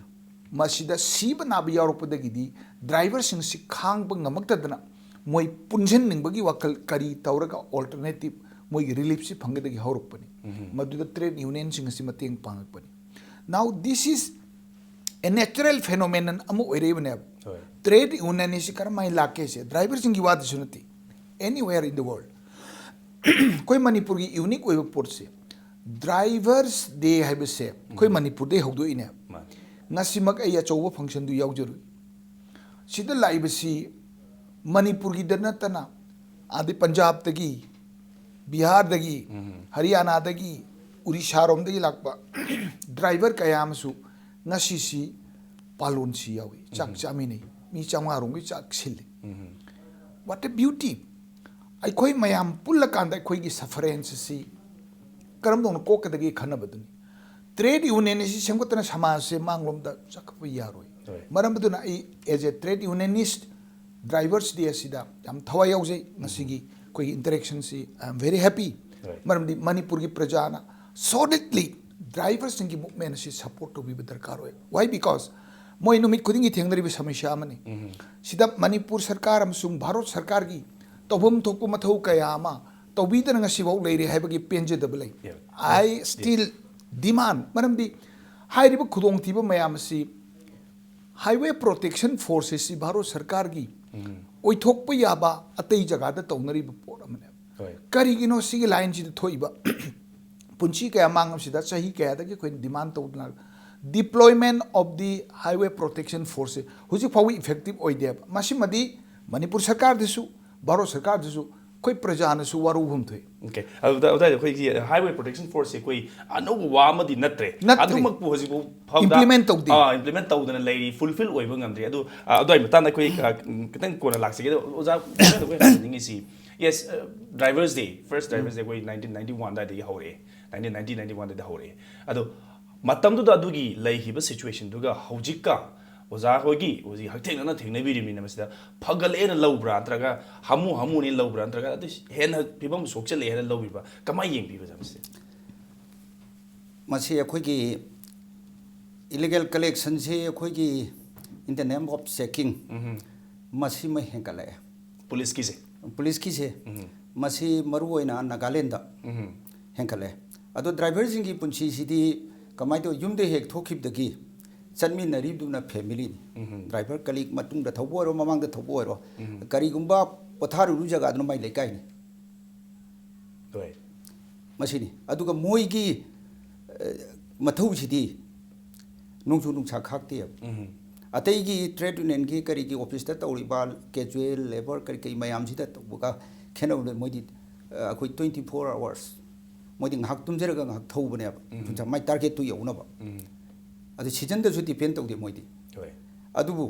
ꯃꯁꯤꯗ ꯁꯤꯕ ꯅꯥꯕ ꯌꯥꯎꯔꯛꯄꯗꯒꯤꯗꯤ driverꯁꯤꯡꯁꯤ ꯈꯥꯡꯕ ꯉꯝꯃꯛꯇꯗꯅ ꯃꯣꯏ ꯄꯨꯟꯁꯤꯟꯅꯤꯡꯕꯒꯤ ꯋꯥꯈꯜ ꯀꯔꯤ ꯇꯧꯔꯒ alternative ꯃꯣꯏꯒꯤ reliefꯁꯤ ꯐꯪꯒꯗꯒꯦ ꯍꯧꯔꯛꯄꯅꯤ꯫ ꯃꯗꯨꯗ trade unionꯁꯤꯡ ꯑꯁꯤ ꯃꯇꯦꯡ ꯄꯥꯡꯉꯛꯄꯅꯤ꯫ Now this is a natural phenomenon ꯑꯃ ꯑꯣꯏꯔꯛꯏꯕꯅꯦꯕ꯫ ꯍꯣꯏ꯫ Trade union ꯑꯁꯤ ꯀꯔꯝꯍꯥꯏꯅ ꯂꯥꯛꯀꯦꯁꯦ driverꯁꯤꯡꯒꯤ ꯋꯥꯗꯁꯨ ꯅꯠꯇꯦ, anywhere in the world꯫ ꯑꯩꯈꯣꯏ ꯃꯅꯤꯄꯨꯔꯒꯤ unique ꯑꯣꯏꯕ ꯄꯣꯠꯁꯦ Drivers Day ꯍꯥꯏꯕꯁꯦ ꯑꯩꯈꯣꯏ ꯃꯅꯤꯄꯨꯔꯗꯩ ꯍꯧꯗꯣꯛꯏꯅꯦ꯫ ꯃꯥꯅꯤ꯫ ꯉꯁꯤꯃꯛ ꯑꯩ ꯑꯆꯧꯕ functionꯗꯨ ꯌꯥꯎꯖꯔꯨꯏ꯫ ꯁꯤꯗ ꯂꯥꯛꯏꯕꯁꯤ ꯃꯅꯤꯄꯨꯔꯒꯤꯗ ꯅꯠꯇꯅ ꯑꯗꯩ ꯄꯟꯖꯥꯕꯇꯒꯤ, ꯕꯤꯍꯥꯔꯗꯒꯤ, ꯍꯔꯤꯌꯥꯅꯥꯗꯒꯤ, ꯎꯔꯤꯁꯥꯔꯣꯝꯗꯒꯤ ꯂꯥꯛꯄ driver ꯀꯌꯥ ꯑꯃꯁꯨ ꯉꯁꯤꯁꯤ ꯄꯥꯂꯣꯟꯁꯤ ꯌꯥꯎꯏ, ꯆꯥꯛ ꯆꯥꯃꯤꯟꯅꯩ, ꯃꯤ ꯆꯥꯝꯃꯉꯥ ꯔꯣꯝꯒꯤ ꯆꯥꯛ ꯁꯤꯜꯂꯤ꯫ What a beauty! ꯑꯩꯈꯣꯏ ꯃꯌꯥꯝ ꯄꯨꯜꯂꯀꯥꯟꯗ ꯑꯩꯈꯣꯏꯒꯤ sufferance ꯑꯁꯤ ꯀꯔꯝꯗꯧꯅ ꯀꯣꯛꯀꯗꯒꯦ ꯈꯟꯅꯕꯗꯨꯅꯤ꯫ Trade union ꯑꯁꯤ ꯁꯦꯝꯒꯠꯇꯅ ꯁꯃꯥꯖꯁꯦ ꯃꯥꯡꯂꯣꯝꯗ ꯆꯠꯈꯠꯄ ꯌꯥꯔꯣꯏ꯫ ꯍꯣꯏ꯫ ꯃꯔꯝ ꯑꯗꯨꯅ ꯑꯩ as a trade unionist, Drivers Day ꯑꯁꯤꯗ ꯌꯥꯝ ꯊꯋꯥꯏ ꯌꯥꯎꯖꯩ ꯉꯁꯤꯒꯤ ꯑꯩꯈꯣꯏꯒꯤ interactionꯁꯤ꯫ I am very happy꯫ ꯍꯣꯏ꯫ ꯃꯔꯝꯗꯤ ꯃꯅꯤꯄꯨꯔꯒꯤ ꯄ꯭ꯔꯖꯥꯅ solidly driverꯁꯤꯡꯒꯤ movement ꯑꯁꯤ support ꯇꯧꯕꯤꯕ ꯗꯔꯀꯥꯔ ꯑꯣꯏ꯫ Why? Because ꯃꯣꯏ ꯅꯨꯃꯤꯠ ꯈꯨꯗꯤꯡꯒꯤ ꯊꯦꯡꯅꯔꯤꯕ ꯁꯃꯁ꯭ꯌꯥ ꯑꯃꯅꯤ꯫ ꯁꯤꯗ ꯃꯅꯤꯄꯨꯔ ꯁꯔꯀꯥꯔ ꯑꯃꯁꯨꯡ ꯚꯥꯔꯠ ꯁꯔꯀꯥꯔꯒꯤ ꯇꯧꯐꯝ ꯊꯣꯛꯄ ꯃꯊꯧ ꯀꯌꯥ ꯑꯃ ꯇꯧꯕꯤꯗꯅ ꯉꯁꯤꯐꯥꯎ ꯂꯩꯔꯤ ꯍꯥꯏꯕꯒꯤ ꯄꯦꯟꯖꯗꯕ ꯂꯩ꯫ Yeah. I still demand, ꯃꯔꯝꯗꯤ ꯍꯥꯏꯔꯤꯕ ꯈꯨꯗꯣꯡꯊꯤꯕ ꯃꯌꯥꯝ ꯑꯁꯤ Highway Protection Force ꯑꯁꯤ ꯚꯥꯔꯠ ꯁꯔꯀꯥꯔꯒꯤ ꯑꯣꯏꯊꯣꯛꯄ ꯌꯥꯕ ꯑꯇꯩ ꯖꯒꯥꯗ ꯇꯧꯅꯔꯤꯕ ꯄꯣꯠ ꯑꯃꯅꯦꯕ꯫ ꯍꯣꯏ꯫ ꯀꯔꯤꯒꯤꯅꯣ ꯁꯤꯒꯤ ꯂꯥꯏꯟꯁꯤꯗ ꯊꯣꯛꯏꯕ? ꯄꯨꯟꯁꯤ ꯀꯌꯥ ꯃꯥꯡꯉꯕꯁꯤꯗ ꯆꯍꯤ ꯀꯌꯥꯗꯒꯤ ꯑꯩꯈꯣꯏꯅ ꯗꯤꯃꯥꯟ ꯇꯧꯗꯅ, deployment of the Highway Protection Force ꯁꯦ ꯍꯧꯖꯤꯛ ꯐꯥꯎꯕ ꯏꯐꯦꯛꯇꯤꯞ ꯑꯣꯏꯗꯦꯕ꯫ ꯃꯁꯤꯃꯗꯤ ꯃꯅꯤꯄꯨꯔ ꯁꯔꯀꯥꯔꯗꯁꯨ, ꯚꯥꯔꯠ ꯁꯔꯀꯥꯔꯗꯁꯨ, ꯑꯩꯈꯣꯏ ꯄ꯭ꯔꯖꯥꯅꯁꯨ ꯋꯥꯔꯧꯐꯝ ꯊꯣꯛꯏ꯫ ꯑꯣꯀꯦ꯫ ꯑꯗꯨꯗ ꯑꯗꯨꯋꯥꯏꯗ ꯑꯩꯈꯣꯏꯒꯤ Highway Protection Force ꯁꯦ ꯑꯩꯈꯣꯏ ꯑꯅꯧꯕ ꯋꯥ ꯑꯃꯗꯤ ꯅꯠꯇ꯭ꯔꯦ꯫ ꯅꯠꯇ꯭ꯔꯦ꯫ ꯑꯗꯨꯃꯛꯄꯨ ꯍꯧꯖꯤꯛꯐꯥꯎ ꯐꯥꯎꯗ Implement ꯇꯧꯗꯦ꯫ ꯑꯥ, implement ꯇꯧꯗꯅ ꯂꯩꯔꯤ, fulfill ꯑꯣꯏꯕ ꯉꯝꯗ꯭ꯔꯤ꯫ ꯑꯗꯨ, ꯑꯥ, ꯑꯗꯨꯋꯥꯏ ꯃꯇꯥꯡꯗ ꯑꯩꯈꯣꯏ, ꯑꯥ, ꯈꯤꯇꯪ ꯀꯣꯟꯅ ꯂꯥꯛꯆꯒꯦ꯫ ꯑꯗꯣ ꯑꯣꯖꯥ, ꯑꯩꯈꯣꯏ ꯍꯪꯖꯅꯤꯡꯉꯤꯁꯤ, yes, ꯑ, Drivers Day, first Drivers Day ꯑꯩꯈꯣꯏ nineteen ninety one ꯑꯗꯨꯋꯥꯏꯗꯒꯤ ꯍꯧꯔꯛꯑꯦ, nineteen ninety, ninety one ꯑꯗꯨꯋꯥꯏꯗ ꯍꯧꯔꯛꯑꯦ꯫ ꯑꯗꯣ ꯃꯇꯝꯗꯨꯗ ꯑꯗꯨꯒꯤ ꯂꯩꯈꯤꯕ situation ꯗꯨꯒ ꯍꯧꯖꯤꯛꯀ ꯑꯣꯖꯥ ꯍꯣꯏꯒꯤ ꯍꯧꯖꯤꯛ ꯍꯛꯊꯦꯡꯅꯅ ꯊꯦꯡꯅꯕꯤꯔꯤꯕꯅꯤꯅ, ꯃꯁꯤꯗ ꯐꯒꯠꯂꯛꯑꯦꯅ ꯂꯧꯕ꯭ꯔꯥ, ꯅꯠꯇ꯭ꯔꯒ ꯍꯥꯃꯨ ꯍꯥꯃꯨꯅꯦꯅ ꯂꯧꯕ꯭ꯔꯥ, ꯅꯠꯇ꯭ꯔꯒ ꯑꯗꯨ ꯍꯦꯟꯅ ꯐꯤꯕꯝ ꯁꯣꯛꯆꯜꯂꯛꯑꯦ ꯍꯥꯏꯅ ꯂꯧꯕꯤꯕ꯭ꯔꯥ, ꯀꯃꯥꯏꯅ ꯌꯦꯡꯕꯤꯕ, ꯃꯁꯤ? ꯃꯁꯤ ꯑꯩꯈꯣꯏꯒꯤ illegal collection ꯁꯤ ꯑꯩꯈꯣꯏꯒꯤ in the name of checking, ꯃꯁꯤꯃ ꯍꯦꯟꯒꯠꯂꯛꯑꯦ꯫ ꯄꯨꯂꯤꯁꯀꯤꯁꯦ? ꯄꯨꯂꯤꯁꯀꯤꯁꯦ, ꯃꯁꯤ ꯃꯔꯨꯑꯣꯏꯅ ꯅꯥꯒꯥꯂꯦꯟꯗ ꯍꯦꯟꯒꯠꯂꯦ꯫ ꯑꯗꯣ driver ꯁꯤꯡꯒꯤ ꯄꯨꯟꯁꯤꯁꯤꯗꯤ ꯀꯃꯥꯏꯅ ꯇꯧ? ꯌꯨꯝꯗ ꯍꯦꯛ ꯊꯣꯛꯈꯤꯕꯗꯒꯤ ꯆꯠꯃꯤꯟꯅꯔꯤꯕꯗꯨꯅ family ꯅꯤ꯫ Driver colleague, ꯃꯇꯨꯡꯗ ꯊꯧꯕ ꯑꯣꯏꯔꯣ, ꯃꯃꯥꯡꯗ ꯊꯧꯕ ꯑꯣꯏꯔꯣ, ꯀꯔꯤꯒꯨꯝꯕ ꯄꯣꯊꯥꯔꯨꯔꯨ ꯖꯒꯥꯗꯨꯅ ꯃꯥꯏ ꯂꯩꯀꯥꯏꯅꯤ꯫ ꯍꯣꯏ꯫ ꯃꯁꯤꯅꯤ꯫ ꯑꯗꯨꯒ ꯃꯣꯏꯒꯤ, ꯑ, ꯃꯊꯧꯁꯤꯗꯤ ꯅꯣꯡꯖꯨ ꯅꯨꯡꯁꯥ ꯈꯥꯛꯇꯦꯕ꯫ ꯑꯇꯩꯒꯤ trade union ꯒꯤ ꯀꯔꯤꯒꯤ office ꯇ ꯇꯧꯔꯤꯕ casual labour ꯀꯔꯤ ꯀꯔꯤ ꯃꯌꯥꯝꯁꯤꯗ ꯇꯧꯕꯒ ꯈꯦꯠꯅꯕꯗ ꯃꯣꯏꯗꯤ, ꯑ, ꯑꯩꯈꯣꯏ twenty four hours ꯃꯣꯏꯗꯤ ꯉꯥꯏꯍꯥꯛ ꯇꯨꯝꯖꯔꯒ ꯉꯥꯏꯍꯥꯛ ꯊꯧꯕꯅꯦꯕ꯫ ꯃꯥꯏ target ꯇꯨ ꯌꯧꯅꯕ꯫ ꯑꯗꯨ season ꯗꯁꯨ depend ꯇꯧꯗꯦ ꯃꯣꯏꯗꯤ꯫ ꯍꯣꯏ꯫ ꯑꯗꯨꯕꯨ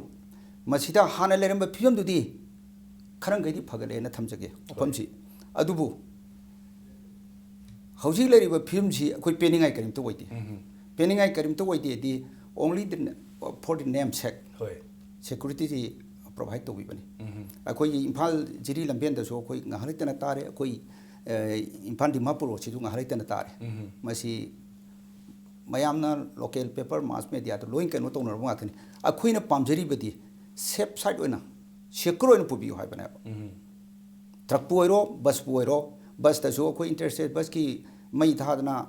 ꯃꯁꯤꯗ ꯍꯥꯟꯅ ꯂꯩꯔꯝꯕ ꯐꯤꯕꯝꯗꯨꯗꯤ ꯈꯔ ꯃꯈꯩꯗꯤ ꯐꯒꯠꯂꯦꯅ ꯊꯝꯖꯒꯦ ꯋꯥꯐꯝꯁꯤ꯫ ꯑꯗꯨꯕꯨ ꯍꯧꯖꯤꯛ ꯂꯩꯔꯤꯕ ꯐꯤꯕꯝꯁꯤ ꯑꯩꯈꯣꯏ ꯄꯦꯟꯅꯤꯡꯉꯥꯏ ꯀꯔꯤꯝꯇ ꯑꯣꯏꯗꯦ꯫ ꯄꯦꯟꯅꯤꯡꯉꯥꯏ ꯀꯔꯤꯝꯇ ꯑꯣꯏꯗꯦꯗꯤ only the, for the name sake ꯍꯣꯏ꯫ security ꯁꯤ provide ꯇꯧꯕꯤꯕꯅꯤ꯫ ꯑꯩꯈꯣꯏꯒꯤ ꯏꯝꯐꯥꯜ ꯖꯤꯔꯤ ꯂꯝꯕꯦꯟꯗꯁꯨ ꯑꯩꯈꯣꯏ ꯉꯥꯏꯍꯥꯛ ꯂꯩꯇꯅ ꯇꯥꯔꯦ, ꯑꯩꯈꯣꯏ, ꯑ, ꯏꯝꯐꯥꯜ ꯗꯤꯃꯥꯄꯨꯔ ꯁꯤꯁꯨ ꯉꯥꯏꯍꯥꯛ ꯂꯩꯇꯅ ꯇꯥꯔꯦ꯫ ꯃꯁꯤ ꯃꯌꯥꯝꯅ local paper, mass media ꯗ ꯂꯣꯏ ꯀꯩꯅꯣ ꯇꯧꯅꯔꯕ ꯉꯥꯛꯇꯅꯤ꯫ ꯑꯩꯈꯣꯏꯅ ꯄꯥꯝꯖꯔꯤꯕꯗꯤ safe side ꯑꯣꯏꯅ, secure ꯑꯣꯏꯅ ꯄꯨꯕꯤꯌꯨ ꯍꯥꯏꯕꯅꯦꯕ꯫ Truck ꯄꯨ ꯑꯣꯏꯔꯣ, bus ꯄꯨ ꯑꯣꯏꯔꯣ, ꯕꯁꯇꯁꯨ ꯑꯩꯈꯣꯏ ꯏꯟꯇꯔ ꯁ꯭ꯇꯦꯠ ꯕꯁꯀꯤ ꯃꯩ ꯊꯥꯗꯅ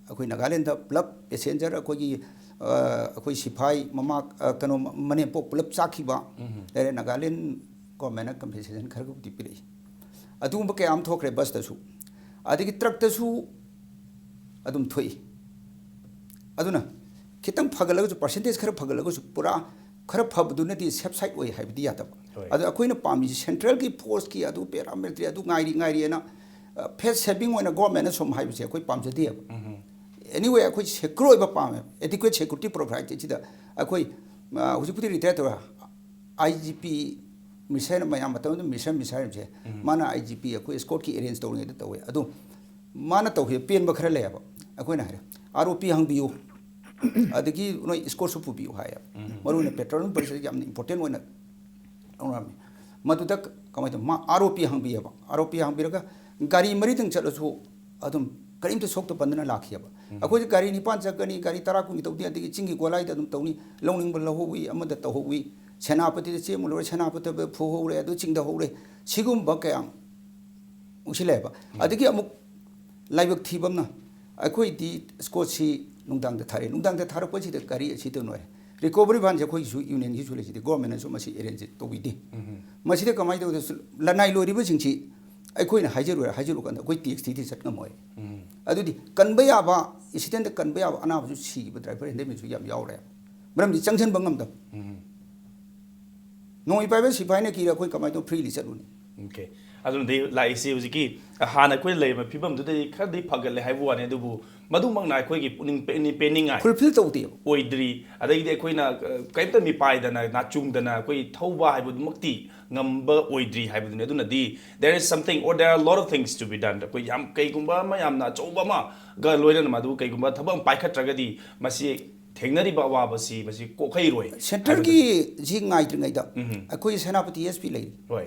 ꯑꯩꯈꯣꯏ ꯅꯥꯒꯥꯂꯦꯟꯗ ꯄꯨꯂꯞ ꯄꯦꯁꯦꯟꯖꯔ ꯑꯩꯈꯣꯏꯒꯤ, ꯑ, ꯑꯩꯈꯣꯏ ꯁꯤꯐꯥꯏ ꯃꯃꯥ, ꯑ, ꯀꯩꯅꯣ, ꯃꯅꯦꯝꯄꯣꯛ ꯄꯨꯂꯞ ꯆꯥꯛꯈꯤꯕ꯫ ꯎꯝ꯫ ꯂꯩꯔꯦ, ꯅꯥꯒꯥꯂꯦꯟ ꯒꯣꯔꯃꯦꯟꯅ ꯀꯝꯄꯦꯟꯁꯦꯁꯟ ꯈꯔꯒꯕꯨꯗꯤ ꯄꯤꯔꯛꯏ꯫ ꯑꯗꯨꯒꯨꯝꯕ ꯀꯌꯥ ꯑꯃ ꯊꯣꯛꯈ꯭ꯔꯦ ꯕꯁꯇꯁꯨ꯫ ꯑꯗꯒꯤ ꯇ꯭ꯔꯛꯇꯁꯨ ꯑꯗꯨꯝ ꯊꯣꯛꯏ꯫ ꯑꯗꯨꯅ ꯈꯤꯇꯪ ꯐꯒꯠꯂꯒꯁꯨ, ꯄꯥꯔꯁꯦꯟꯇꯦꯖ ꯈꯔ ꯐꯒꯠꯂꯒꯁꯨ, ꯄꯨꯔꯥ ꯈꯔ ꯐꯕꯗꯨꯅꯗꯤ ꯁꯦꯐ ꯁꯥꯏꯠ ꯑꯣꯏ ꯍꯥꯏꯕꯗꯤ ꯌꯥꯗꯕ꯫ ꯍꯣꯏ꯫ ꯑꯗꯣ ꯑꯩꯈꯣꯏꯅ ꯄꯥꯝꯃꯤꯁꯤ ꯁꯦꯟꯇ꯭ꯔꯦꯜꯒꯤ ꯐꯣꯔꯁꯀꯤ ꯑꯗꯨ, ꯄꯦꯔꯥꯃꯤꯂꯤꯇꯔꯤ ꯑꯗꯨ ꯉꯥꯏꯔꯤ ꯉꯥꯏꯔꯤꯑꯅ, ꯑ, ꯐꯦꯁ ꯁꯦꯚꯤꯡ ꯑꯣꯏꯅ ꯒꯣꯔꯃꯦꯟꯅ ꯁꯨꯝ ꯍꯥꯏꯕꯁꯦ ꯑꯩꯈꯣꯏ ꯄꯥꯝꯖꯗꯦꯕ꯫ ꯎꯝ꯫ Anyway, ꯑꯩꯈꯣꯏ ꯁꯦꯀ꯭ꯌꯣꯔ ꯑꯣꯏꯕ ꯄꯥꯝꯃꯦ, adequate security provide ꯁꯤꯗ꯫ ꯑꯩꯈꯣꯏ, ꯑ, ꯍꯧꯖꯤꯛꯄꯨꯗꯤ ꯔꯤꯇꯥꯌꯔ ꯇꯧꯔꯦ, ꯑꯥꯏ ꯖꯤ ꯄꯤ ꯃꯤꯁꯟ ꯃꯌꯥꯝ ꯃꯇꯝꯗꯨꯗ ꯃꯤꯁꯟ ꯃꯤꯁꯥꯏꯜꯁꯦ ꯎꯝ꯫ ꯃꯥꯅ ꯑꯥꯏ ꯖꯤ ꯄꯤ ꯑꯩꯈꯣꯏ ꯏꯁꯀꯣꯔꯠꯀꯤ ꯑꯦꯔꯦꯟꯖ ꯇꯧꯔꯤꯉꯩꯗ ꯇꯧꯋꯦ꯫ ꯑꯗꯣ ꯃꯥꯅ ꯇꯧꯈꯤꯕ ꯄꯦꯟꯕ ꯈꯔ ꯂꯩꯌꯦꯕ꯫ ꯑꯩꯈꯣꯏꯅ ꯍꯥꯏꯔꯦ, "ꯑꯥꯔ ꯑꯣ ꯄꯤ ꯍꯪꯕꯤꯌꯨ, ꯑꯗꯒꯤ ꯅꯣꯏ ꯏꯁꯀꯣꯔꯠꯁꯨ ꯄꯨꯕꯤꯌꯨ" ꯍꯥꯏꯌꯦꯕ꯫ ꯎꯝ꯫ ꯃꯔꯨ ꯑꯣꯏꯅ ꯄꯦꯇ꯭ꯔꯣꯂꯤꯡ ꯄꯨꯂꯤꯁꯇ ꯌꯥꯝꯅ ꯏꯝꯄꯣꯔꯇꯦꯟ ꯑꯣꯏꯅ ꯂꯧꯅꯔꯝꯃꯤ꯫ ꯃꯗꯨꯗ ꯀꯃꯥꯏꯅ ꯇꯧ-, ꯃꯥ ꯑꯥꯔ ꯑꯣ ꯄꯤ ꯍꯪꯕꯤꯌꯦꯕ꯫ ꯑꯥꯔ ꯑꯣ ꯄꯤ ꯍꯪꯕꯤꯔꯒ ꯒꯥꯔꯤ ꯃꯔꯤꯗꯪ ꯆꯠꯂꯁꯨ ꯑꯗꯨꯝ ꯀꯔꯤꯝꯇ ꯁꯣꯛꯇ ꯄꯟꯗꯅ ꯂꯥꯛꯈꯤꯑꯕ꯫ ꯎꯝ꯫ ꯑꯩꯈꯣꯏꯁꯦ ꯒꯥꯔꯤ ꯅꯤꯄꯥꯟ ꯆꯠꯀꯅꯤ, ꯒꯥꯔꯤ ꯇꯔꯥ ꯀꯨꯟꯒꯤ ꯇꯧꯗꯦ, ꯑꯗꯒꯤ ꯆꯤꯡꯒꯤ ꯒꯣꯂꯥꯏꯗ ꯑꯗꯨꯝ ꯇꯧꯅꯤ, ꯂꯧꯅꯤꯡꯕ ꯂꯧꯍꯧꯋꯤ, ꯑꯃꯗ ꯇꯧꯍꯧꯋꯤ, ꯁꯦꯅꯥꯄꯇꯤꯗ ꯆꯦꯟꯕ ꯂꯣꯏꯔꯦ, ꯁꯦꯅꯥꯄꯇꯤꯗ ꯐꯨꯍꯧꯔꯦ, ꯑꯗꯨ ꯆꯤꯡꯗꯍꯧꯔꯦ, ꯁꯤꯒꯨꯝꯕ ꯀꯌꯥ ꯑꯃꯨꯛ ꯁꯤ ꯂꯩꯌꯦꯕ꯫ ꯎꯝ꯫ ꯑꯗꯒꯤ ꯑꯃꯨꯛ ꯂꯥꯏꯕꯛ ꯊꯤꯕ ꯑꯃꯅ, ꯑꯩꯈꯣꯏꯗꯤ ꯏꯁꯀꯣꯔꯠꯁꯤ ꯅꯨꯡꯗꯥꯡꯗ ꯊꯥꯔꯛꯑꯦ꯫ ꯅꯨꯡꯗꯥꯡꯗ ꯊꯥꯔꯛꯄꯁꯤꯗ ꯒꯥꯔꯤ ꯑꯁꯤꯗ ꯅꯣꯏ ꯔꯤꯀꯣꯚꯔꯤ ꯐꯟꯁꯦ ꯑꯩꯈꯣꯏꯒꯤꯁꯨ ꯌꯨꯅꯤꯌꯟꯒꯤꯁꯨ ꯂꯩꯁꯤꯗꯤ, ꯒꯣꯔꯃꯦꯟꯅꯁꯨ ꯃꯁꯤ ꯑꯦꯔꯦꯟꯖ ꯇꯧꯕꯤꯗꯦ꯫ ꯎꯝ꯫ ꯃꯁꯤꯗ ꯀꯃꯥꯏꯅ ꯇꯧꯗꯦ? ꯂꯅꯥꯏ ꯂꯣꯏꯔꯤꯕꯁꯤꯡꯁꯤ ꯑꯩꯈꯣꯏꯅ ꯍꯥꯏꯖꯔꯣꯏ, ꯍꯥꯏꯖꯔꯨꯀꯥꯟꯗ ꯑꯩꯈꯣꯏ ꯇꯦꯛꯁ ꯊꯤꯗꯤ ꯆꯠ ꯉꯝꯃꯣꯏ꯫ ꯎꯝ꯫ ꯑꯗꯨꯗꯤ ꯀꯟꯕ ꯌꯥꯕ, ꯑꯦꯛꯁꯤꯗꯦꯟꯗ ꯀꯟꯕ ꯌꯥꯕ ꯑꯅꯥꯕꯁꯨ ꯁꯤꯈꯤꯕ ꯗ꯭ꯔꯥꯏꯚꯔ ꯍꯦꯟꯗꯃꯦꯟꯁꯨ ꯌꯥꯝ ꯌꯥꯎꯔꯦ꯫ ꯃꯔꯝꯗꯤ ꯆꯪꯁꯤꯟꯕ ꯉꯝꯗꯕ꯫ ꯎꯝ꯫ ꯅꯣꯡꯃꯩ ꯄꯥꯏꯕ ꯁꯤꯐꯥꯏꯅ ꯀꯤꯔ ꯑꯩꯈꯣꯏ ꯀꯃꯥꯏꯅ ꯇꯧ ꯐ꯭ꯔꯤꯂꯤ ꯆꯠꯂꯨꯅꯤ? ꯑꯣꯀꯦ꯫ ꯑꯗꯨꯅꯗꯤ ꯂꯥꯛꯏꯁꯤ ꯍꯧꯖꯤꯛꯀꯤ ꯍꯥꯟꯅ ꯑꯩꯈꯣꯏꯅ ꯂꯩꯔꯝꯕ ꯐꯤꯕꯝꯗꯨꯗꯩ ꯈꯔꯗꯤ ꯐꯒꯠꯂꯦ ꯍꯥꯏꯕ ꯋꯥꯅꯤ, ꯑꯗꯨꯕꯨ ꯃꯗꯨꯃꯛꯅ ꯑꯩꯈꯣꯏꯒꯤ ꯄꯨꯛꯅꯤꯡ ꯄꯦ-, ꯄꯦꯟꯅꯤꯡꯉꯥꯏ ꯐꯨꯜꯐꯤꯜ ꯇꯧꯗꯦꯕ꯫ ꯑꯣꯏꯗ꯭ꯔꯤ꯫ ꯑꯗꯒꯤꯗꯤ ꯑꯩꯈꯣꯏꯅ, ꯑ, ꯀꯔꯤꯝꯇ ꯃꯤꯄꯥꯏꯗꯅ, ꯅꯥꯆꯨꯡꯗꯅ ꯑꯩꯈꯣꯏ ꯊꯧꯕ ꯍꯥꯏꯕꯗꯨꯃꯛꯇꯤ ꯉꯝꯕ ꯑꯣꯏꯗ꯭ꯔꯤ ꯍꯥꯏꯕꯗꯨꯅꯤ꯫ ꯑꯗꯨꯅꯗꯤ there is something or there are a lot of things to be done꯫ ꯑꯩꯈꯣꯏ ꯌꯥꯝ ꯀꯩꯒꯨꯝꯕ ꯑꯃ ꯌꯥꯝꯅ ꯑꯆꯧꯕ ꯑꯃꯒ ꯂꯣꯏꯅꯅ ꯃꯗꯨ ꯀꯩꯒꯨꯝꯕ ꯊꯕꯛ ꯑꯃ ꯄꯥꯏꯈꯠꯇ꯭ꯔꯒꯗꯤ ꯃꯁꯤ ꯊꯦꯡꯅꯔꯤꯕ ꯑꯋꯥꯕꯁꯤ ꯃꯁꯤ ꯀꯣꯛꯍꯩꯔꯣꯏ ꯍꯥꯏꯕꯗꯨꯅꯤ꯫ ꯁꯦꯟꯇꯔꯒꯤ ꯁꯤ ꯉꯥꯏꯗ꯭ꯔꯤꯉꯩꯗ ꯎꯝ꯫ ꯑꯩꯈꯣꯏ ꯁꯦꯅꯥꯄꯇꯤ ꯑꯦꯁ ꯄꯤ ꯂꯩꯔꯤ꯫ ꯍꯣꯏ꯫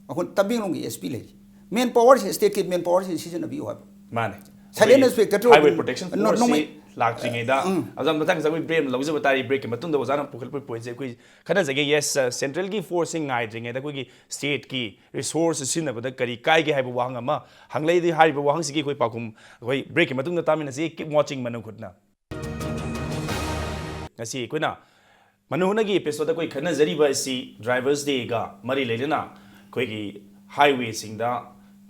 ꯑꯩꯈꯣꯏ ꯇꯃꯦꯡꯂꯣꯡꯒꯤ ꯑꯦꯁ ꯄꯤ ꯂꯩꯔꯤ꯫ ꯃꯦꯟ ꯄꯥꯋꯔꯁꯤ, ꯁ꯭ꯇꯦꯠꯀꯤ ꯃꯦꯟ ꯄꯥꯋꯔꯁꯤ ꯁꯤꯖꯤꯟꯅꯕꯤꯌꯨ ꯍꯥꯏꯕ꯫ ꯃꯥꯅꯦ꯫ Silent ꯑꯩꯈꯣꯏꯒꯤ inspector highway protection ꯅꯣ-, force ꯅꯣꯡꯃꯩ ꯁꯤ ꯂꯥꯛꯇ꯭ꯔꯤꯉꯩꯗ ꯑꯣꯖꯥ ꯃꯊꯪ ꯑꯩꯈꯣꯏ ꯕ꯭ꯔꯦꯛ ꯑꯃ ꯂꯧꯖꯕ ꯇꯥꯔꯦ꯫ ꯕ꯭ꯔꯦꯛꯀꯤ ꯃꯇꯨꯡꯗ ꯑꯣꯖꯥꯅ ꯄꯨꯈꯠꯂꯛꯄ ꯄꯣꯏꯟꯠꯁꯦ ꯑꯩꯈꯣꯏ ꯈꯟꯅꯖꯒꯦ꯫ ꯌꯦꯁ, ꯁꯦꯟꯇ꯭ꯔꯦꯜꯒꯤ ꯐꯣꯔꯁꯁꯤꯡ ꯉꯥꯏꯗ꯭ꯔꯤꯉꯩꯗ ꯑꯩꯈꯣꯏꯒꯤ ꯁ꯭ꯇꯦꯠꯀꯤ ꯔꯤꯁꯣꯔꯁ ꯁꯤꯖꯤꯟꯅꯕꯗ ꯀꯔꯤ ꯀꯥꯏꯒꯦ ꯍꯥꯏꯕ ꯋꯥꯍꯪ ꯑꯃ ꯍꯪꯂꯛꯏ꯫ ꯍꯥꯏꯔꯤꯕ ꯋꯥꯍꯪꯁꯤꯒꯤ ꯑꯩꯈꯣꯏ ꯄꯥꯎꯈꯨꯝ ꯑꯩꯈꯣꯏ ꯕ꯭ꯔꯦꯛꯀꯤ ꯃꯇꯨꯡꯗ ꯇꯥꯃꯤꯟꯅꯁꯤ꯫ Keep watching ꯃꯅꯨꯡ ꯍꯨꯠꯅ꯫ ꯉꯁꯤ ꯑꯩꯈꯣꯏꯅ ꯃꯅꯨ ꯍꯨꯠꯅꯒꯤ ꯑꯦꯄꯤꯁꯣꯗ ꯑꯩꯈꯣꯏ ꯈꯟꯅꯖꯔꯤꯕ ꯑꯁꯤ ꯗ꯭ꯔꯥꯏꯚꯔꯁ ꯗꯦꯒ ꯃꯔꯤ ꯂꯩꯅꯅ ꯑꯩꯈꯣꯏꯒꯤ ꯍꯥꯏꯋꯦꯁꯤꯡꯗ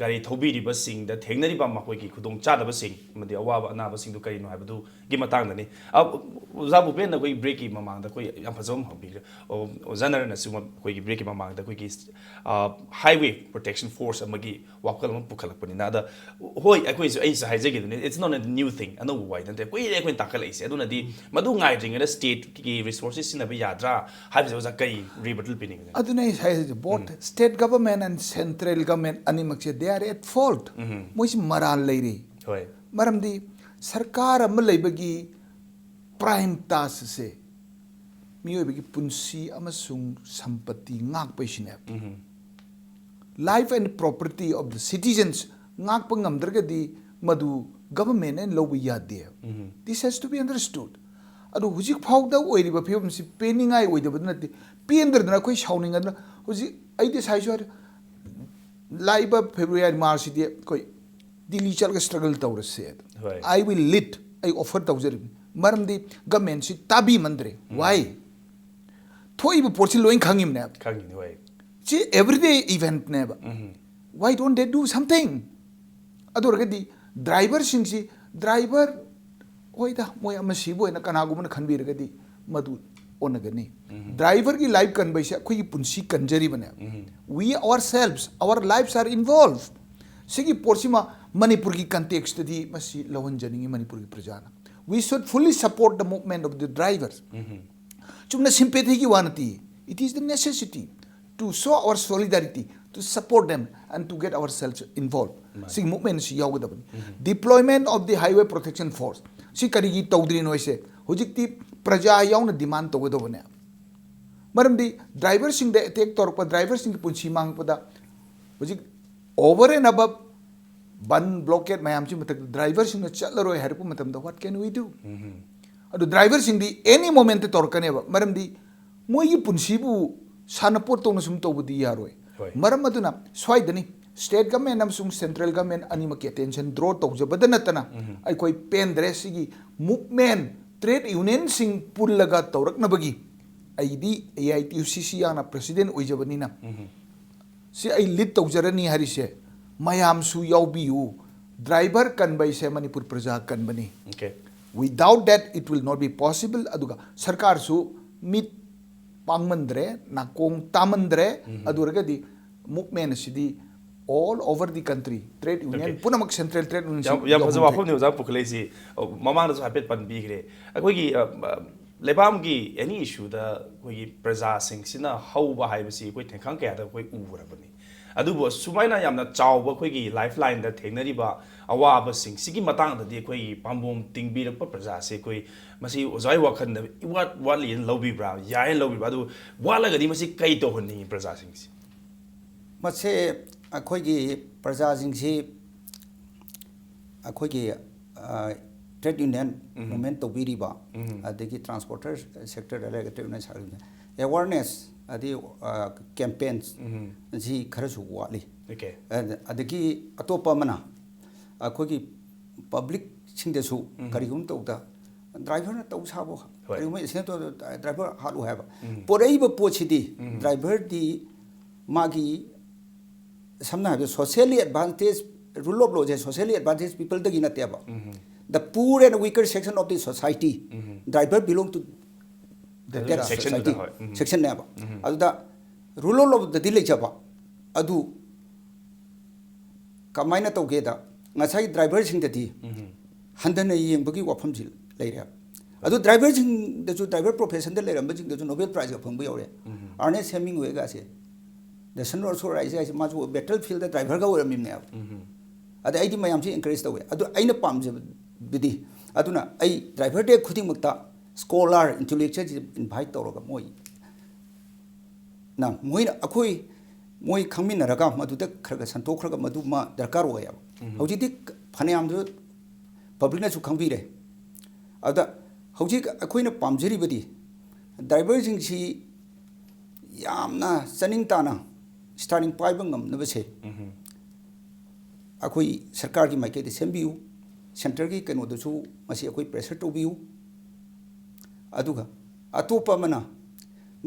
ꯒꯥꯔꯤ ꯊꯧꯕꯤꯔꯤꯕꯁꯤꯡꯗ ꯊꯦꯡꯅꯔꯤꯕ ꯃꯈꯣꯏꯒꯤ ꯈꯨꯗꯣꯡꯆꯥꯗꯕꯁꯤꯡ ꯑꯃꯗꯤ ꯑꯋꯥꯕ ꯑꯅꯥꯕꯁꯤꯡꯗꯨ ꯀꯔꯤꯅꯣ ꯍꯥꯏꯕꯗꯨꯒꯤ ꯃꯇꯥꯡꯗꯅꯤ꯫ ꯑ, ꯑꯣꯖꯥ ꯚꯨꯄꯦꯟꯅ ꯑꯩꯈꯣꯏ ꯕ꯭ꯔꯦꯛꯀꯤ ꯃꯃꯥꯡꯗ ꯑꯩꯈꯣꯏ ꯌꯥꯝ ꯐꯖꯕ ꯑꯃ ꯍꯪꯕꯤꯈ꯭ꯔꯦ꯫ ꯑꯣ, ꯑꯣꯖꯥ ꯅꯔꯟꯅꯁꯨ ꯑꯩꯈꯣꯏꯒꯤ ꯕ꯭ꯔꯦꯛꯀꯤ ꯃꯃꯥꯡꯗ ꯑꯩꯈꯣꯏꯒꯤ, ꯑ, ꯍꯥꯏꯋꯦ ꯄ꯭ꯔꯣꯇꯦꯛꯁꯟ ꯐꯣꯔꯁ ꯑꯃꯒꯤ ꯋꯥꯈꯜ ꯑꯃ ꯄꯨꯈꯠꯂꯛꯄꯅꯤꯅ꯫ ꯑꯗ ꯍꯣꯏ, ꯑꯩꯈꯣꯏꯁꯨ, ꯑꯩꯁꯨ ꯍꯥꯏꯖꯒꯦꯗꯨꯅꯤ, it's not a new thing, ꯑꯅꯧꯕ ꯋꯥꯍꯩ ꯅꯠꯇꯦ, ꯀꯨꯏꯔꯦ ꯑꯩꯈꯣꯏꯅ ꯇꯥꯈꯠꯂꯛꯏꯁꯦ꯫ ꯑꯗꯨꯅꯗꯤ ꯃꯗꯨ ꯉꯥꯏꯗ꯭ꯔꯤꯉꯩꯗ ꯁ꯭ꯇꯦꯠꯀꯤ ꯔꯤꯁꯣꯔꯁꯦꯁ ꯁꯤꯖꯤꯟꯅꯕ ꯌꯥꯗ꯭ꯔꯥ ꯍꯥꯏꯕꯁꯦ ꯑꯣꯖꯥ ꯀꯔꯤ ꯔꯤꯕꯇꯜ ꯄꯤꯅꯤꯡꯒꯦ? ꯑꯗꯨꯅ ꯑꯩ ꯍꯥꯏꯔꯤꯁꯦ, both state government and central government ꯑꯅꯤꯃꯛꯁꯦ, they are at fault. ꯃꯣꯏꯁꯤ ꯃꯔꯥꯜ ꯂꯩꯔꯤ꯫ ꯍꯣꯏ꯫ ꯃꯔꯝꯗꯤ ꯁꯔꯀꯥꯔ ꯑꯃ ꯂꯩꯕꯒꯤ prime task ꯁꯦ ꯃꯤꯑꯣꯏꯕꯒꯤ ꯄꯨꯟꯁꯤ ꯑꯃꯁꯨꯡ ꯁꯝꯄꯇꯤ ꯉꯥꯛꯄꯩꯁꯤꯅꯦꯕ꯫ Life and property of the citizens ꯉꯥꯛꯄ ꯉꯝꯗ꯭ꯔꯒꯗꯤ ꯃꯗꯨ government ꯅ ꯂꯧꯕ ꯌꯥꯗꯦ꯫ This has to be understood. ꯑꯗꯨ ꯍꯧꯖꯤꯛ ꯐꯥꯎꯗ ꯑꯣꯏꯔꯤꯕ ꯐꯤꯕꯝꯁꯤ ꯄꯦꯟꯅꯤꯡꯉꯥꯏ ꯑꯣꯏꯗꯕꯗꯨ ꯅꯠꯇꯦ, ꯄꯦꯟꯗ꯭ꯔꯗꯅ ꯑꯩꯈꯣꯏ ꯁꯥꯎꯅꯤꯡꯉꯗꯅ ꯍꯧꯖꯤꯛ ꯑꯩꯗꯤ ꯁꯥꯏꯁꯨ ꯍꯥꯏꯔꯦ, ꯂꯥꯛꯏꯕ February March ꯁꯤꯗꯤ ꯑꯩꯈꯣꯏ ꯗꯤꯜꯂꯤ ꯆꯠꯂꯒ struggle ꯇꯧꯔꯁꯦ꯫ ꯍꯣꯏ꯫ I will lead, ꯑꯩ offer ꯇꯧꯖꯔꯤꯕꯅꯤ꯫ ꯃꯔꯝꯗꯤ government ꯁꯤ ꯇꯥꯕꯤꯃꯟꯗ꯭ꯔꯦ꯫ Why? ꯊꯣꯛꯏꯕ ꯄꯣꯠꯁꯤ ꯂꯣꯏ ꯈꯪꯉꯤꯕꯅꯦꯕ꯫ ꯈꯪꯉꯤꯅꯤ, ꯍꯣꯏ꯫ ꯁꯤ everyday event ꯅꯦꯕ꯫ Why don't they do something? ꯑꯗꯨ ꯑꯣꯏꯔꯒꯗꯤ ꯗ꯭ꯔꯥꯏꯚꯔꯁꯤꯡꯁꯤ, ꯗ꯭ꯔꯥꯏꯚꯔ, ꯍꯣꯏꯗ, ꯃꯣꯏ ꯑꯃ ꯁꯤꯕ ꯑꯣꯏꯅ ꯀꯅꯥꯒꯨꯝꯕꯅ ꯈꯟꯕꯤꯔꯒꯗꯤ ꯃꯗꯨ ꯑꯣꯟꯅꯒꯅꯤ꯫ ꯗ꯭ꯔꯥꯏꯚꯔꯒꯤ life ꯀꯟꯕ ꯍꯥꯏꯁꯦ ꯑꯩꯈꯣꯏꯒꯤ ꯄꯨꯟꯁꯤ ꯀꯟꯖꯔꯤꯕꯅꯦ꯫ We ourselves, our lives are involved. ꯁꯤꯒꯤ ꯄꯣꯠꯁꯤꯃ ꯃꯅꯤꯄꯨꯔꯒꯤ context ꯇꯗꯤ ꯃꯁꯤ ꯂꯧꯍꯟꯖꯅꯤꯡꯉꯤ ꯃꯅꯤꯄꯨꯔꯒꯤ ꯄ꯭ꯔꯖꯥꯅ꯫ We should fully support the movement of the drivers. ꯆꯨꯝꯅ sympathy ꯒꯤ ꯋꯥ ꯅꯠꯇꯦ꯫ It is the necessity to show our solidarity, to support them and to get ourselves involved. ꯁꯤꯒꯤ movement ꯁꯤ ꯌꯥꯎꯒꯗꯕꯅꯤ꯫ Deployment of the highway protection force ꯁꯤ ꯀꯔꯤꯒꯤ ꯇꯧꯗ꯭ꯔꯤꯅꯣ ꯍꯥꯏꯁꯦ ꯍꯧꯖꯤꯛꯇꯤ ꯄ꯭ꯔꯖꯥ ꯌꯥꯎꯅ demand ꯇꯧꯒꯗꯧꯕꯅꯦ꯫ ꯃꯔꯝꯗꯤ ꯗ꯭ꯔꯥꯏꯚꯔꯁꯤꯡꯗ attack ꯇꯧꯔꯛꯄ, ꯗ꯭ꯔꯥꯏꯚꯔꯁꯤꯡꯒꯤ ꯄꯨꯟꯁꯤ ꯃꯥꯡꯉꯛꯄꯗ ꯍꯧꯖꯤꯛ over and above bandh blockade ꯃꯌꯥꯝꯁꯤ ꯃꯊꯛꯇ ꯗ꯭ꯔꯥꯏꯚꯔꯁꯤꯡꯅ ꯆꯠꯂꯔꯣꯏ ꯍꯥꯏꯔꯛꯄ ꯃꯇꯝꯗ what can we do? ꯑꯗꯨ ꯗ꯭ꯔꯥꯏꯚꯔꯁꯤꯡꯗꯤ any moment ꯇꯧꯔꯛꯀꯅꯦꯕ, ꯃꯔꯝꯗꯤ ꯃꯣꯏꯒꯤ ꯄꯨꯟꯁꯤꯕꯨ ꯁꯥꯟꯅꯄꯣꯠ ꯇꯧꯅ ꯁꯨꯝ ꯇꯧꯕꯗꯤ ꯌꯥꯔꯣꯏ꯫ ꯍꯣꯏ꯫ ꯃꯔꯝ ꯑꯗꯨꯅ ꯁ꯭ꯋꯥꯏꯗꯅꯤ state government ꯑꯃꯁꯨꯡ central government ꯑꯅꯤꯃꯛꯀꯤ attention draw ꯇꯧꯖꯕꯗ ꯅꯠꯇꯅ ꯑꯩꯈꯣꯏ ꯄꯦꯟꯗ꯭ꯔꯦ꯫ ꯁꯤꯒꯤ movement, trade unionꯁꯤꯡ ꯄꯨꯜꯂꯒ ꯇꯧꯔꯛꯅꯕꯒꯤ ꯑꯩꯗꯤ A I T U C C ꯌꯥꯝꯅ president ꯑꯣꯏꯖꯕꯅꯤꯅ ꯁꯤ ꯑꯩ lead ꯇꯧꯖꯔꯅꯤ ꯍꯥꯏꯔꯤꯁꯦ ꯃꯌꯥꯝꯁꯨ ꯌꯥꯎꯕꯤꯌꯨ꯫ ꯗ꯭ꯔꯥꯏꯚꯔ ꯀꯟꯕ ꯍꯥꯏꯁꯦ ꯃꯅꯤꯄꯨꯔ ꯄ꯭ꯔꯖꯥ ꯀꯟꯕꯅꯤ꯫ Okay꯫ Without that it will not be possible꯫ ꯑꯗꯨꯒ ꯁꯔꯀꯥꯔꯁꯨ ꯃꯤꯠ ꯄꯥꯡꯃꯟꯗ꯭ꯔꯦ, ꯅꯥꯀꯣꯡ ꯇꯥꯃꯟꯗ꯭ꯔꯦ꯫ ꯑꯗꯨ ꯑꯣꯏꯔꯒꯗꯤ movement ꯑꯁꯤꯗꯤ all over the country trade union Okay꯫ ꯄꯨꯝꯅꯃꯛ central trade union ꯌꯥꯝ ꯌꯥꯝ ꯐꯖꯕ ꯋꯥꯐꯝꯅꯤ ꯑꯣꯖꯥ ꯄꯨꯈꯠꯂꯛꯏꯁꯤ꯫ ꯃꯃꯥꯡꯗꯁꯨ ꯍꯥꯏꯐꯦꯠ ꯄꯟꯕꯤꯈ꯭ꯔꯦ꯫ ꯑꯩꯈꯣꯏꯒꯤ ꯑ, ꯑ, ꯂꯩꯕꯥꯛꯀꯤ any issueꯗ ꯑꯩꯈꯣꯏꯒꯤ ꯄ꯭ꯔꯖꯥꯁꯤꯡꯁꯤꯅ ꯍꯧꯕ ꯍꯥꯏꯕꯁꯤ ꯑꯩꯈꯣꯏ ꯊꯦꯡꯈꯥꯡ ꯀꯌꯥꯗ ꯑꯩꯈꯣꯏ ꯎꯔꯕꯅꯤ꯫ ꯑꯗꯨꯕꯨ ꯁꯨꯃꯥꯏꯅ ꯌꯥꯝꯅ ꯆꯥꯎꯕ ꯑꯩꯈꯣꯏꯒꯤ ꯂꯥꯏꯐ ꯂꯥꯏꯟꯗ ꯊꯦꯡꯅꯔꯤꯕ ꯑꯋꯥꯕꯁꯤꯡꯁꯤꯒꯤ ꯃꯇꯥꯡꯗꯗꯤ ꯑꯩꯈꯣꯏꯒꯤ ꯄꯥꯝꯕꯣꯝ ꯇꯤꯡꯕꯤꯔꯛꯄ ꯄ꯭ꯔꯖꯥꯁꯦ ꯑꯩꯈꯣꯏ ꯃꯁꯤ ꯑꯣꯖꯥꯒꯤ ꯋꯥꯈꯜꯗ ꯏꯋꯥꯠ ꯋꯥꯠꯂꯤꯅ ꯂꯧꯕꯤꯕ꯭ꯔꯥ, ꯌꯥꯏꯅ ꯂꯧꯕꯤꯕ꯭ꯔꯥ? ꯑꯗꯨ ꯋꯥꯠꯂꯒꯗꯤ ꯃꯁꯤ ꯀꯩ ꯇꯧꯍꯟꯅꯤꯡꯉꯤ ꯄ꯭ꯔꯖꯥꯁꯤꯡꯁꯤ? ꯃꯁꯦ ꯑꯩꯈꯣꯏꯒꯤ ꯄ꯭ꯔꯖꯥꯁꯤꯡꯁꯤ ꯑꯩꯈꯣꯏꯒꯤ trade union movement ꯇꯧꯕꯤꯔꯤꯕ, ꯑꯗꯒꯤ transporter sectorꯗ ꯂꯩꯔꯒ trade union ꯁꯥꯔꯤꯕ awareness ꯑꯗꯩ campaigns ꯁꯤ ꯈꯔꯁꯨ ꯋꯥꯠꯂꯤ꯫ Okay꯫ ꯑꯗ- ꯑꯗꯒꯤ ꯑꯇꯣꯞꯄ ꯑꯃꯅ ꯑꯩꯈꯣꯏꯒꯤ publicꯁꯤꯡꯗꯁꯨ ꯀꯔꯤꯒꯨꯝꯕ ꯇꯧꯕꯗ driverꯅ ꯇꯧ ꯁꯥꯕ, ꯍꯣꯏ꯫ ꯀꯔꯤꯒꯨꯝꯕ accident ꯇꯧꯕꯗ driver ꯍꯥꯠꯂꯨ ꯍꯥꯏꯕ꯫ ꯄꯣꯔꯛꯏꯕ ꯄꯣꯠꯁꯤꯗꯤ driverꯗꯤ ꯃꯥꯒꯤ ꯁꯝꯅ ꯍꯥꯏꯔꯕꯗ socially advantage, rule of lawꯁꯦ socially advantage peopleꯗꯒꯤ ꯅꯠꯇꯦꯕ꯫ The poor and weaker section of the society driver belong to the ꯑꯗꯨ that section society ꯗꯨꯗ, ꯍꯣꯏ꯫ sectionꯅꯦꯕ꯫ ꯑꯗꯨꯗ rule of lawꯗꯗꯤ ꯂꯩꯖꯕ ꯑꯗꯨ ꯀꯃꯥꯏꯅ ꯇꯧꯒꯦꯗ ꯉꯁꯥꯏ driverꯁꯤꯡꯗꯗꯤ ꯍꯟꯊꯅ ꯌꯦꯡꯕꯒꯤ ꯋꯥꯐꯝꯁꯤ ꯂꯩꯔꯦ꯫ ꯑꯗꯨ driverꯁꯤꯡꯗꯁꯨ, driver professionꯗ ꯂꯩꯔꯝꯕꯁꯤꯡꯗꯁꯨ Nobel Prizeꯒ ꯐꯪꯕ ꯌꯥꯎꯔꯦ꯫ Ernest Hemingwayꯒꯁꯦ, The Son of Saul Rising ꯍꯥꯏꯁꯦ ꯃꯥꯁꯨ battlefieldꯗ driverꯒ ꯑꯣꯏꯔꯝꯃꯤꯕꯅꯦꯕ꯫ ꯑꯗ ꯑꯩꯗꯤ ꯃꯌꯥꯝꯁꯤ encourage ꯇꯧꯋꯦ꯫ ꯑꯗꯨ ꯑꯩꯅ ꯄꯥꯝꯖꯕꯗꯤ, ꯑꯗꯨꯅ ꯑꯩ driver day ꯈꯨꯗꯤꯡꯃꯛꯇ scholar, intellectualꯁꯤ invite ꯇꯧꯔꯒ ꯃꯣꯏ ꯅ ꯃꯣꯏꯅ ꯑꯩꯈꯣꯏ ꯃꯣꯏ ꯈꯪꯃꯤꯟꯅꯔꯒ ꯃꯗꯨꯗ ꯈꯔ ꯈꯔ ꯁꯟꯇꯣꯛꯈ꯭ꯔꯒ ꯃꯗꯨꯃ ꯗꯔꯀꯥꯔ ꯑꯣꯏꯌꯦꯕ꯫ ꯍꯧꯖꯤꯛꯇꯤ ꯐꯅꯌꯥꯝꯁꯨ ꯄꯕ꯭ꯂꯤꯛꯅꯁꯨ ꯈꯪꯕꯤꯔꯦ꯫ ꯑꯗ ꯍꯧꯖꯤꯛ ꯑꯩꯈꯣꯏꯅ ꯄꯥꯝꯖꯔꯤꯕꯗꯤ ꯗ꯭ꯔꯥꯏꯚꯔꯁꯤꯡꯁꯤ ꯌꯥꯝꯅ ꯆꯥꯅꯤꯡ ꯇꯥꯅ ꯁ꯭ꯇꯤꯌꯥꯔꯤꯡ ꯄꯥꯏꯕ ꯉꯝꯅꯕꯁꯦ ꯑꯩꯈꯣꯏ ꯁꯔꯀꯥꯔꯒꯤ ꯃꯥꯏꯀꯩꯗ ꯁꯦꯝꯕꯤꯌꯨ, ꯁꯦꯟꯇꯔꯒꯤ ꯀꯩꯅꯣꯗꯁꯨ ꯃꯁꯤ ꯑꯩꯈꯣꯏ ꯄ꯭ꯔꯦꯁꯔ ꯇꯧꯕꯤꯌꯨ꯫ ꯑꯗꯨꯒ ꯑꯇꯣꯞꯄ ꯑꯃꯅ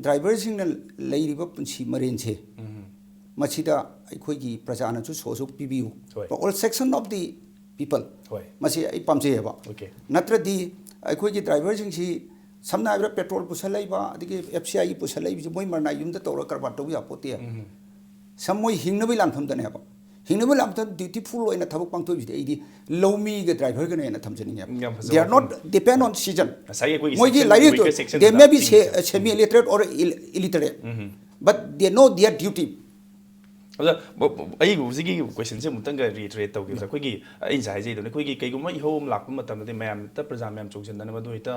ꯗ꯭ꯔꯥꯏꯚꯔꯁꯤꯡꯅ ꯂꯩꯔꯤꯕ ꯄꯨꯟꯁꯤ ꯃꯔꯦꯟꯁꯦ ꯃꯁꯤꯗ ꯑꯩꯈꯣꯏꯒꯤ ꯄ꯭ꯔꯖꯥꯅꯁꯨ ꯁꯣꯁꯨ ꯄꯤꯕꯤꯌꯨ꯫ ꯍꯣꯏ꯫ All section of the people꯫ ꯍꯣꯏ꯫ ꯃꯁꯤ ꯑꯩ ꯄꯥꯝꯖꯩꯌꯦꯕ꯫ Okay꯫ ꯅꯠꯇ꯭ꯔꯗꯤ ꯑꯩꯈꯣꯏꯒꯤ ꯗ꯭ꯔꯥꯏꯚꯔꯁꯤꯡꯁꯤ ꯁꯝꯅ ꯍꯥꯏꯔꯕꯗ ꯄꯦꯇ꯭ꯔꯣꯜ ꯄꯨꯁꯜꯂꯛꯏꯕ ꯑꯗꯒꯤ ꯑꯦꯐ ꯁꯤ ꯑꯥꯏꯒꯤ ꯄꯨꯁꯜꯂꯛꯏꯕꯁꯤ ꯃꯣꯏ ꯃꯔꯅꯥꯏ ꯌꯨꯝꯗ ꯇꯧꯔꯒ ꯀꯔꯕꯥꯔ ꯇꯧꯕ ꯌꯥꯄꯣꯠꯇꯦ꯫ ꯁꯝ ꯃꯣꯏ ꯍꯤꯡꯅꯕꯒꯤ ꯂꯥꯟꯐꯝꯗꯅꯦꯕ꯫ ꯍꯤꯡꯅꯕꯒꯤ ꯂꯥꯟꯐꯝꯗ ꯗ꯭ꯌꯨꯇꯤꯐꯨꯜ ꯑꯣꯏꯅ ꯊꯕꯛ ꯄꯥꯡꯊꯣꯛꯏꯁꯤꯗꯤ ꯑꯩꯗꯤ ꯂꯧꯃꯤꯒ ꯗ꯭ꯔꯥꯏꯚꯔꯒꯅ ꯍꯦꯟꯅ ꯊꯝꯖꯅꯤꯡꯉꯦꯕ꯫ ꯌꯥꯝ ꯐꯖꯕ They are not ꯋꯥꯐꯝꯅꯤ꯫ depend on season꯫ ꯉꯁꯥꯏꯒꯤ ꯑꯩꯈꯣꯏꯒꯤ ꯃꯣꯏꯒꯤ section ꯂꯥꯏꯔꯤꯛꯇꯨ weaker section they the may be ꯆꯤꯡꯉꯤꯁꯦ꯫ Semi illiterate or illiterate, but they know their duty꯫ ꯑꯗ ꯕ- ꯕ- ꯑꯩ ꯍꯧꯖꯤꯛꯀꯤ ꯀꯣꯏꯁꯟꯁꯦ ꯑꯃꯨꯛꯇꯪꯒ ꯔꯤꯏꯇꯔꯦꯠ ꯇꯧꯒꯦ꯫ ꯑꯩꯈꯣꯏꯒꯤ ꯑꯩ ꯉꯁꯥꯏ ꯍꯥꯏꯖꯩꯗꯅ, ꯑꯩꯈꯣꯏꯒꯤ ꯀꯩꯒꯨꯝꯕ ꯏꯍꯧ ꯑꯃ ꯂꯥꯛꯄ ꯃꯇꯝꯗꯗꯤ ꯃꯌꯥꯝ ꯍꯦꯛꯇ, ꯄ꯭ꯔꯖꯥ ꯃꯌꯥꯝ ꯆꯣꯡꯁꯤꯟꯗꯅꯕ ꯑꯗꯨ ꯍꯦꯛꯇ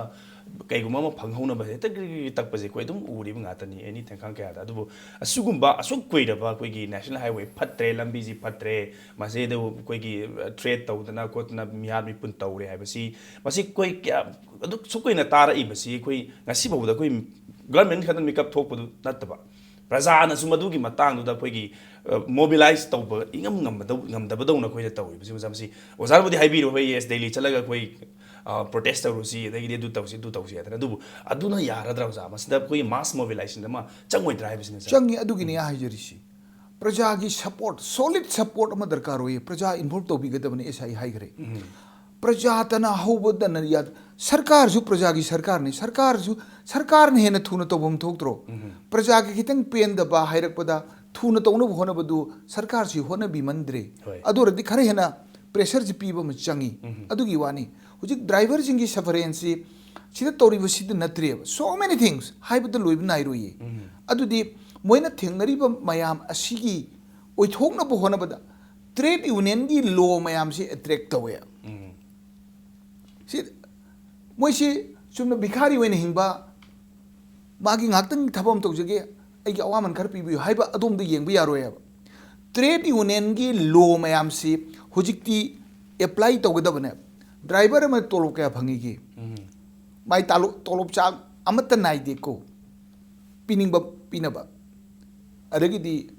ꯀꯩꯒꯨꯝꯕ ꯑꯃ ꯐꯪꯍꯧꯅꯕ ꯍꯦꯛꯇ ꯒ꯭ꯔꯤ ꯒ꯭ꯔꯤ ꯇꯛꯄꯁꯦ ꯑꯩꯈꯣꯏ ꯑꯗꯨꯝ ꯎꯔꯤꯕ ꯉꯥꯛꯇꯅꯤ ꯑꯦꯅꯤ ꯊꯦꯡꯈꯥꯡ ꯀꯌꯥꯗ꯫ ꯑꯗꯨꯕꯨ ꯑꯁꯤꯒꯨꯝꯕ ꯑꯁꯨꯛ ꯀꯨꯏꯔꯕ ꯑꯩꯈꯣꯏꯒꯤ ꯅꯦꯁꯅꯦꯜ ꯍꯥꯏꯋꯦ ꯐꯠꯇ꯭ꯔꯦ, ꯂꯝꯕꯤꯁꯤ ꯐꯠꯇ꯭ꯔꯦ, ꯃꯁꯤꯗ ꯑꯩꯈꯣꯏꯒꯤ ꯇ꯭ꯔꯦꯠ ꯇꯧꯗꯅ ꯈꯣꯠꯇꯅ ꯃꯤꯍꯥꯠ ꯃꯤꯄꯨꯟ ꯇꯧꯔꯦ ꯍꯥꯏꯕꯁꯤ, ꯃꯁꯤ ꯑꯩꯈꯣꯏ ꯀꯌꯥ ꯑꯗꯨꯛ ꯁꯨꯛ ꯀꯨꯏꯅ ꯇꯥꯔꯛꯏꯕꯁꯤ ꯑꯩꯈꯣꯏ ꯉꯁꯤ ꯐꯥꯎꯕꯗ ꯑꯩꯈꯣꯏ ꯒꯚꯔꯟꯃꯦꯟ ꯈꯛꯇ ꯃꯤꯀꯞ ꯊꯣꯛꯄꯗꯨ ꯅꯠꯇꯕ, ꯄ꯭ꯔꯖꯥꯅꯁꯨ ꯃꯗꯨꯒꯤ ꯃꯇꯥꯡꯗꯨꯗ ꯑꯩꯈꯣꯏꯒꯤ ꯃꯣꯕꯤꯂꯥꯏꯁ ꯇꯧꯕ ꯏꯉꯝ ꯉꯝꯕꯗꯧ- ꯉꯝꯗꯕꯗꯧꯅ ꯑꯩꯈꯣꯏꯅ ꯇꯧꯔꯤꯕꯁꯤ ꯑꯣꯖꯥ꯫ ꯃꯁꯤ ꯑꯣꯖꯥꯅꯕꯨꯗꯤ ꯍꯥꯏꯕꯤꯔꯣ, "ꯍꯣꯏ, ꯌꯦꯁ, ꯗꯦꯜꯂꯤ ꯆꯠꯂꯒ ꯑꯩꯈꯣꯏ ꯄ꯭ꯔꯣꯇꯦꯁ ꯇꯧꯔꯨꯁꯤ, ꯑꯗꯒꯤꯗꯤ ꯑꯗꯨ ꯇꯧꯁꯤ, ꯑꯗꯨ ꯇꯧꯁꯤ" ꯍꯥꯏꯗꯅ꯫ ꯑꯗꯨꯕꯨ ꯑꯗꯨꯅ ꯌꯥꯔꯗ꯭ꯔꯥ ꯑꯣꯖꯥ? ꯃꯁꯤꯗ ꯑꯩꯈꯣꯏꯒꯤ ꯃꯥꯁ ꯃꯣꯕꯤꯂꯥꯏꯖꯦꯁꯟ ꯑꯃ ꯆꯪꯉꯣꯏꯗ꯭ꯔꯥ ꯍꯥꯏꯕꯁꯤꯅ ꯁꯥꯔ꯫ ꯆꯪꯉꯤ꯫ ꯑꯗꯨꯒꯤꯅꯤ ꯑꯩ ꯍꯥꯏꯖꯔꯤꯁꯤ꯫ ꯄ꯭ꯔꯖꯥꯒꯤ ꯁꯄꯣꯔꯠ, ꯁꯣꯂꯤꯗ ꯁꯄꯣꯔꯠ ꯑꯃ ꯗꯔꯀꯥꯔ ꯑꯣꯏꯌꯦ꯫ ꯄ꯭ꯔꯖꯥ ꯏꯟꯚꯣꯜꯕ ꯇꯧꯕꯤꯒꯗꯕꯅꯤ, ꯑꯦꯁ ꯑꯩ ꯍꯥꯏꯈ꯭ꯔꯦ꯫ ꯄ꯭ꯔꯖꯥꯇꯅ ꯍꯧꯕꯗꯅ ꯌꯥ- ꯁꯔꯀꯥꯔꯁꯨ ꯄ꯭ꯔꯖꯥꯒꯤ ꯁꯔꯀꯥꯔꯅꯤ꯫ ꯁꯔꯀꯥꯔꯁꯨ, ꯁꯔꯀꯥꯔꯅ ꯍꯦꯟꯅ ꯊꯨꯅ ꯇꯧꯐꯝ ꯊꯣꯛꯇ꯭ꯔꯣ? ꯄ꯭ꯔꯖꯥꯒꯤ ꯈꯤꯇꯪ ꯄꯦꯟꯗꯕ ꯍꯥꯏꯔꯛꯄꯗ ꯊꯨꯅ ꯇꯧꯅꯕ ꯍꯣꯠꯅꯕꯗꯨ ꯁꯔꯀꯥꯔꯁꯤ ꯍꯣꯠꯅꯕꯤꯃꯟꯗ꯭ꯔꯦ꯫ ꯍꯣꯏ꯫ ꯑꯗꯨ ꯑꯣꯏꯔꯗꯤ ꯈꯔ ꯍꯦꯟꯅ ꯄ꯭ꯔꯦꯁꯔꯁꯤ ꯄꯤꯕ ꯑꯃ ꯆꯪꯉꯤ꯫ ꯑꯗꯨꯒꯤ ꯋꯥꯅꯤ꯫ ꯍꯧꯖꯤꯛ ꯗ꯭ꯔꯥꯏꯚꯔꯁꯤꯡꯒꯤ ꯁꯐꯔꯦꯟꯁꯁꯤ ꯁꯤꯗ ꯇꯧꯔꯤꯕꯁꯤꯗ ꯅꯠꯇ꯭ꯔꯦꯕ꯫ So many things ꯍꯥꯏꯕꯗ ꯂꯣꯏꯕ ꯅꯥꯏꯔꯣꯏꯌꯦ꯫ ꯑꯗꯨꯗꯤ ꯃꯣꯏꯅ ꯊꯦꯡꯅꯔꯤꯕ ꯃꯌꯥꯝ ꯑꯁꯤꯒꯤ ꯑꯣꯏꯊꯣꯛꯅꯕ ꯍꯣꯠꯅꯕꯗ ꯇ꯭ꯔꯦꯗ ꯌꯨꯅꯤꯌꯟꯒꯤ ꯂꯣ ꯃꯌꯥꯝꯁꯤ ꯑꯦꯇ꯭ꯔꯦꯛ ꯇꯧꯋꯦ꯫ ꯁꯤ ꯃꯣꯏꯁꯤ ꯆꯨꯝꯅ ꯚꯤꯈꯥꯔꯤ ꯑꯣꯏꯅ ꯍꯤꯡꯕ, ꯃꯥꯒꯤ ꯉꯥꯏꯍꯥꯛꯇꯪ ꯊꯕꯛ ꯑꯃ ꯇꯧꯖꯒꯦ, ꯑꯩꯒꯤ ꯑꯋꯥꯃꯟ ꯈꯔ ꯄꯤꯕꯤꯌꯨ ꯍꯥꯏꯕ ꯑꯗꯣꯝꯗ ꯌꯦꯡꯕ ꯌꯥꯔꯣꯏꯕ꯫ ꯇ꯭ꯔꯦꯗ ꯌꯨꯅꯤꯌꯟꯒꯤ ꯂꯣ ꯃꯌꯥꯝꯁꯤ ꯍꯧꯖꯤꯛꯇꯤ ꯑꯦꯄ꯭ꯂꯥꯏ ꯇꯧꯒꯗꯕꯅꯦ꯫ ꯗ꯭ꯔꯥꯏꯚꯔ ꯑꯃꯅ ꯇꯣꯂꯣꯞ ꯀꯌꯥ ꯐꯪꯉꯤꯒꯦ? ꯃꯥꯏ ꯇꯥꯂꯣ- ꯇꯣꯂꯣꯞ ꯆꯥꯡ ꯑꯃꯠꯇ ꯅꯥꯏꯗꯦꯀꯣ꯫ ꯄꯤꯅꯤꯡꯕ ꯄꯤꯅꯕ꯫ ꯑꯗꯒꯤꯗꯤ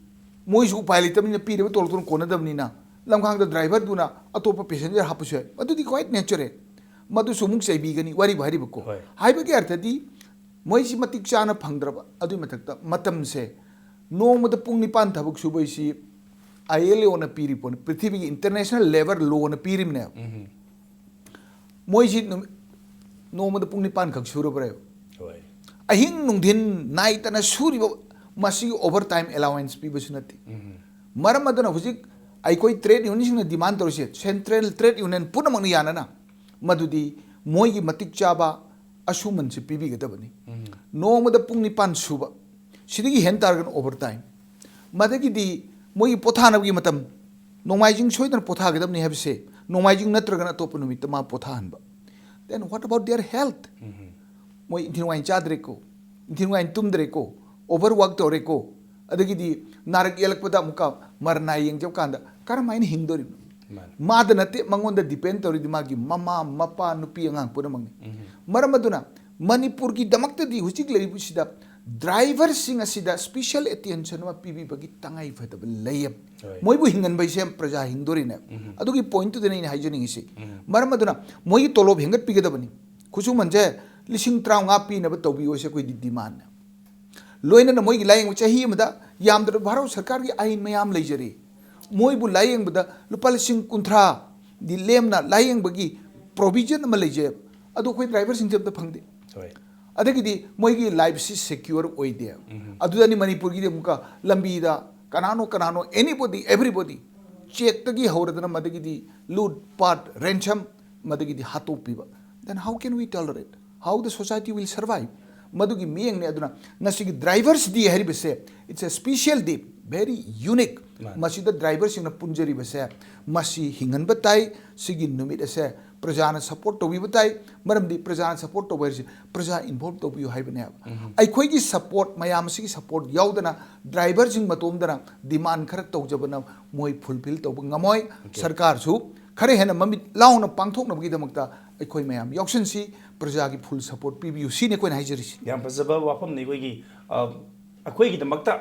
ꯃꯣꯏꯁꯨ ꯎꯄꯥꯏ ꯂꯩꯇꯕꯅꯤꯅ, ꯄꯤꯔꯤꯕ ꯇꯣꯂꯣꯞꯇꯨꯅ ꯀꯣꯟꯅꯗꯕꯅꯤꯅ, ꯂꯝꯈꯥꯡꯗ ꯗ꯭ꯔꯥꯏꯚꯔꯗꯨꯅ ꯑꯇꯣꯞꯄ ꯄꯦꯁꯦꯟꯖꯔ ꯍꯥꯞꯄꯁꯨ ꯌꯥꯏ꯫ ꯃꯗꯨꯗꯤ quite natural꯫ ꯃꯗꯨꯁꯨ ꯑꯃꯨꯛ ꯆꯩꯕꯤꯒꯅꯤ, ꯋꯥꯔꯤꯕꯨ ꯍꯥꯏꯔꯤꯕꯀꯣ꯫ ꯍꯣꯏ꯫ ꯍꯥꯏꯕꯒꯤ ꯑꯔꯊꯗꯤ ꯃꯣꯏꯁꯤ ꯃꯇꯤꯛ ꯆꯥꯅ ꯐꯪꯗ꯭ꯔꯕ, ꯑꯗꯨꯒꯤ ꯃꯊꯛꯇ ꯃꯇꯝꯁꯦ, ꯅꯣꯡꯃꯗ ꯄꯨꯡ ꯅꯤꯄꯥꯟ ꯊꯕꯛ ꯁꯨꯕꯩꯁꯤ ꯑꯥꯏ ꯑꯦꯜ ꯑꯣꯅ ꯄꯤꯔꯤ ꯄꯣꯠꯅꯤ, ꯄ꯭ꯔꯤꯊꯤꯕꯤꯒꯤ ꯏꯟꯇꯔꯅꯦꯁꯅꯦꯜ ꯂꯦꯕꯔ ꯂꯣꯅ ꯄꯤꯔꯤꯕꯅꯦꯕ꯫ ꯃꯣꯏꯁꯤ ꯅꯨꯃꯤꯠ ꯅꯣꯡꯃꯗ ꯄꯨꯡ ꯅꯤꯄꯥꯟ ꯈꯛ ꯁꯨꯔꯕ꯭ꯔꯦꯕ? ꯍꯣꯏ꯫ ꯑꯍꯤꯡ ꯅꯨꯡꯊꯤꯟ ꯅꯥꯏꯗꯅ ꯁꯨꯔꯤꯕ, ꯃꯁꯤꯒꯤ ꯑꯣꯚꯔ ꯇꯥꯏꯝ ꯑꯦꯂꯥꯋꯦꯟꯁ ꯄꯤꯕꯁꯨ ꯅꯠꯇꯦ꯫ ꯃꯔꯝ ꯑꯗꯨꯅ ꯍꯧꯖꯤꯛ ꯑꯩꯈꯣꯏ ꯇ꯭ꯔꯦꯗ ꯌꯨꯅꯤꯌꯟꯁꯤꯡꯅ ꯗꯤꯃꯥꯟ ꯇꯧꯔꯤꯁꯦ, ꯁꯦꯟꯇ꯭ꯔꯦꯜ ꯇ꯭ꯔꯦꯗ ꯌꯨꯅꯤꯌꯟ ꯄꯨꯝꯅꯃꯛꯅ ꯌꯥꯅꯅ, ꯃꯗꯨꯗꯤ ꯃꯣꯏꯒꯤ ꯃꯇꯤꯛ ꯆꯥꯕ ꯑꯁꯨꯃꯟꯁꯤ ꯄꯤꯕꯤꯒꯗꯕꯅꯤ꯫ ꯅꯣꯡꯃꯗ ꯄꯨꯡ ꯅꯤꯄꯥꯟ ꯁꯨꯕ, ꯁꯤꯗꯒꯤ ꯍꯦꯟ ꯇꯥꯔꯒꯅ ꯑꯣꯚꯔ ꯇꯥꯏꯝ, ꯃꯗꯒꯤꯗꯤ ꯃꯣꯏꯒꯤ ꯄꯣꯊꯥꯅꯕꯒꯤ ꯃꯇꯝ, ꯅꯣꯡꯃꯥꯏꯖꯤꯡ ꯁꯣꯏꯗꯅ ꯄꯣꯊꯥꯒꯗꯕꯅꯤ ꯍꯥꯏꯕꯁꯦ, ꯅꯣꯡꯃꯥꯏꯖꯤꯡ ꯅꯠꯇ꯭ꯔꯒꯅ ꯑꯇꯣꯞꯄ ꯅꯨꯃꯤꯠꯇ ꯃꯥ ꯄꯣꯊꯥꯍꯟꯕ꯫ Then what about their health? ꯃꯣꯏ ꯏꯟꯊꯤ ꯅꯨꯡꯉꯥꯏꯅ ꯆꯥꯗ꯭ꯔꯦꯀꯣ, ꯏꯟꯊꯤ ꯅꯨꯡꯉꯥꯏꯅ ꯇꯨꯝꯗ꯭ꯔꯦꯀꯣ, ꯑꯣꯚꯔ ꯋꯥꯛ ꯇꯧꯔꯦꯀꯣ, ꯑꯗꯒꯤꯗꯤ ꯅꯥꯔꯛ ꯌꯦꯛꯂꯛꯄꯗ ꯑꯃꯨꯛꯀ ꯃꯔꯅꯥꯏ ꯌꯦꯡꯖꯕ ꯀꯥꯟꯗ ꯀꯔꯝ ꯍꯥꯏꯅ ꯍꯤꯡꯗꯣꯔꯤꯕꯅꯣ? ꯃꯥꯅꯤ꯫ ꯃꯥꯗ ꯅꯠꯇꯦ, ꯃꯉꯣꯟꯗ ꯗꯤꯄꯦꯟ ꯇꯧꯔꯤꯗꯤ ꯃꯥꯒꯤ ꯃꯃꯥ, ꯃꯄꯥ, ꯅꯨꯄꯤ ꯑꯉꯥꯡ ꯄꯨꯝꯅꯃꯛꯅꯤ꯫ ꯃꯔꯝ ꯑꯗꯨꯅ ꯃꯅꯤꯄꯨꯔꯒꯤꯗꯃꯛꯇꯗꯤ ꯍꯧꯖꯤꯛ ꯂꯩꯔꯤꯕꯁꯤꯗ ꯗ꯭ꯔꯥꯏꯚꯔꯁꯤꯡ ꯑꯁꯤꯗ ꯁ꯭ꯄꯤꯁꯦꯜ ꯑꯦꯇꯦꯟꯁꯟ ꯑꯃ ꯄꯤꯕꯤꯕꯒꯤ ꯇꯉꯥꯏ ꯐꯗꯕ ꯂꯩꯌꯦ꯫ ꯍꯣꯏ꯫ ꯃꯣꯏꯕꯨ ꯍꯤꯡꯍꯟꯕꯩꯁꯦ ꯄ꯭ꯔꯖꯥ ꯍꯤꯡꯗꯣꯔꯤꯅꯦ꯫ ꯑꯗꯨꯒꯤ ꯄꯣꯏꯟꯠꯇꯨꯗꯅꯦ ꯑꯩꯅ ꯍꯥꯏꯖꯅꯤꯡꯉꯤꯁꯤ꯫ ꯃꯔꯝ ꯑꯗꯨꯅ ꯃꯣꯏꯒꯤ ꯇꯣꯂꯣꯞ ꯍꯦꯟꯒꯠꯄꯤꯒꯗꯕꯅꯤ꯫ ꯈꯨꯠꯁꯨꯃꯟꯁꯦ ꯂꯤꯁꯤꯡ ꯇꯔꯥꯃꯉꯥ ꯄꯤꯅꯕ ꯇꯧꯕꯤꯌꯣꯁꯦ ꯑꯩꯈꯣꯏꯗꯤ ꯗꯤꯃꯥꯟꯅꯦ꯫ ꯂꯣꯏꯅꯅ ꯃꯣꯏꯒꯤ ꯂꯥꯌꯦꯡꯕ ꯆꯍꯤ ꯑꯃꯗ ꯌꯥꯝꯗ꯭ꯔꯕ ꯚꯥꯔꯠ ꯁꯔꯀꯥꯔꯒꯤ ꯑꯥꯏꯟ ꯃꯌꯥꯝ ꯂꯩꯖꯔꯤ꯫ ꯃꯣꯏꯕꯨ ꯂꯥꯌꯦꯡꯕꯗ ꯂꯨꯄꯥ ꯂꯤꯁꯤꯡ ꯀꯨꯟꯊ꯭ꯔꯥꯗꯤ ꯂꯦꯝꯅ ꯂꯥꯌꯦꯡꯕꯒꯤ ꯄ꯭ꯔꯣꯚꯤꯖꯟ ꯑꯃ ꯂꯩꯖꯩ꯫ ꯑꯗꯨ ꯑꯩꯈꯣꯏ ꯗ꯭ꯔꯥꯏꯚꯔꯁꯤꯡꯁꯦ ꯑꯝꯇ ꯐꯪꯗꯦ꯫ ꯍꯣꯏ꯫ ꯑꯗꯒꯤꯗꯤ ꯃꯣꯏꯒꯤ ꯂꯥꯏꯐꯁꯤ ꯁꯦꯀ꯭ꯌꯣꯔ ꯑꯣꯏꯗꯦ꯫ ꯑꯗꯨꯗꯅꯤ ꯃꯅꯤꯄꯨꯔꯒꯤꯗꯤ ꯑꯃꯨꯛꯀ ꯂꯝꯕꯤꯗ ꯀꯅꯥꯅꯣ ꯀꯅꯥꯅꯣ, anybody, everybody, ꯆꯦꯛꯇꯒꯤ ꯍꯧꯔꯗꯅ ꯃꯗꯒꯤꯗꯤ ꯂꯨꯠ ꯄꯥꯠ, ꯔꯦꯟꯁꯝ, ꯃꯗꯒꯤꯗꯤ ꯍꯥꯠꯇꯣꯛꯄꯤꯕ꯫ Then how can we tolerate? How the society will survive? ꯃꯗꯨꯒꯤ ꯃꯤꯠꯌꯦꯡꯅꯤ꯫ ꯑꯗꯨꯅ ꯉꯁꯤꯒꯤ ꯗ꯭ꯔꯥꯏꯚꯔꯁ ꯗꯦ ꯍꯥꯏꯔꯤꯕꯁꯦ, it's a special day, very unique꯫ ꯃꯥꯅꯤ꯫ ꯃꯁꯤꯗ ꯗ꯭ꯔꯥꯏꯚꯔꯁꯤꯡꯅ ꯄꯨꯟꯖꯔꯤꯕꯁꯦ, ꯃꯁꯤ ꯍꯤꯡꯍꯟꯕ ꯇꯥꯏ꯫ ꯁꯤꯒꯤ ꯅꯨꯃꯤꯠ ꯑꯁꯦ ꯄ꯭ꯔꯖꯥꯅ ꯁꯞꯄꯣꯔꯠ ꯇꯧꯕꯤꯕ ꯇꯥꯏ꯫ ꯃꯔꯝꯗꯤ ꯄ꯭ꯔꯖꯥꯅ ꯁꯞꯄꯣꯔꯠ ꯇꯧꯕ ꯍꯥꯏꯔꯤꯁꯤ ꯄ꯭ꯔꯖꯥ ꯏꯟꯚꯣꯜꯕ ꯇꯧꯕꯤꯌꯨ ꯍꯥꯏꯕꯅꯦꯕ꯫ ꯑꯩꯈꯣꯏꯒꯤ ꯁꯞꯄꯣꯔꯠ, ꯃꯌꯥꯝ ꯑꯁꯤꯒꯤ ꯁꯞꯄꯣꯔꯠ ꯌꯥꯎꯗꯅ ꯗ꯭ꯔꯥꯏꯚꯔꯁꯤꯡ ꯃꯇꯣꯝꯗꯅ ꯗꯤꯃꯥꯟ ꯈꯔ ꯇꯧꯖꯕꯅ ꯃꯣꯏ ꯐꯨꯜꯐꯤꯜ ꯇꯧꯕ ꯉꯝꯃꯣꯏ꯫ ꯁꯔꯀꯥꯔꯁꯨ ꯈꯔ ꯍꯦꯟꯅ ꯃꯃꯤꯠ ꯂꯥꯎꯅ ꯄꯥꯡꯊꯣꯛꯅꯕꯒꯤꯗꯃꯛꯇ ꯑꯩꯈꯣꯏ ꯃꯌꯥꯝ ꯌꯥꯎꯁꯤꯟꯁꯤ, ꯄ꯭ꯔꯖꯥꯒꯤ ꯐꯨꯜ ꯁꯞꯄꯣꯔꯠ ꯄꯤꯕꯤꯌꯨ, ꯁꯤꯅꯤ ꯑꯩꯈꯣꯏꯅ ꯍꯥꯏꯖꯔꯤꯁꯤ꯫ ꯌꯥꯝ ꯐꯖꯕ ꯋꯥꯐꯝꯅꯤ꯫ ꯑꯩꯈꯣꯏꯒꯤ, ꯑ, ꯑꯩꯈꯣꯏꯒꯤꯗꯃꯛꯇ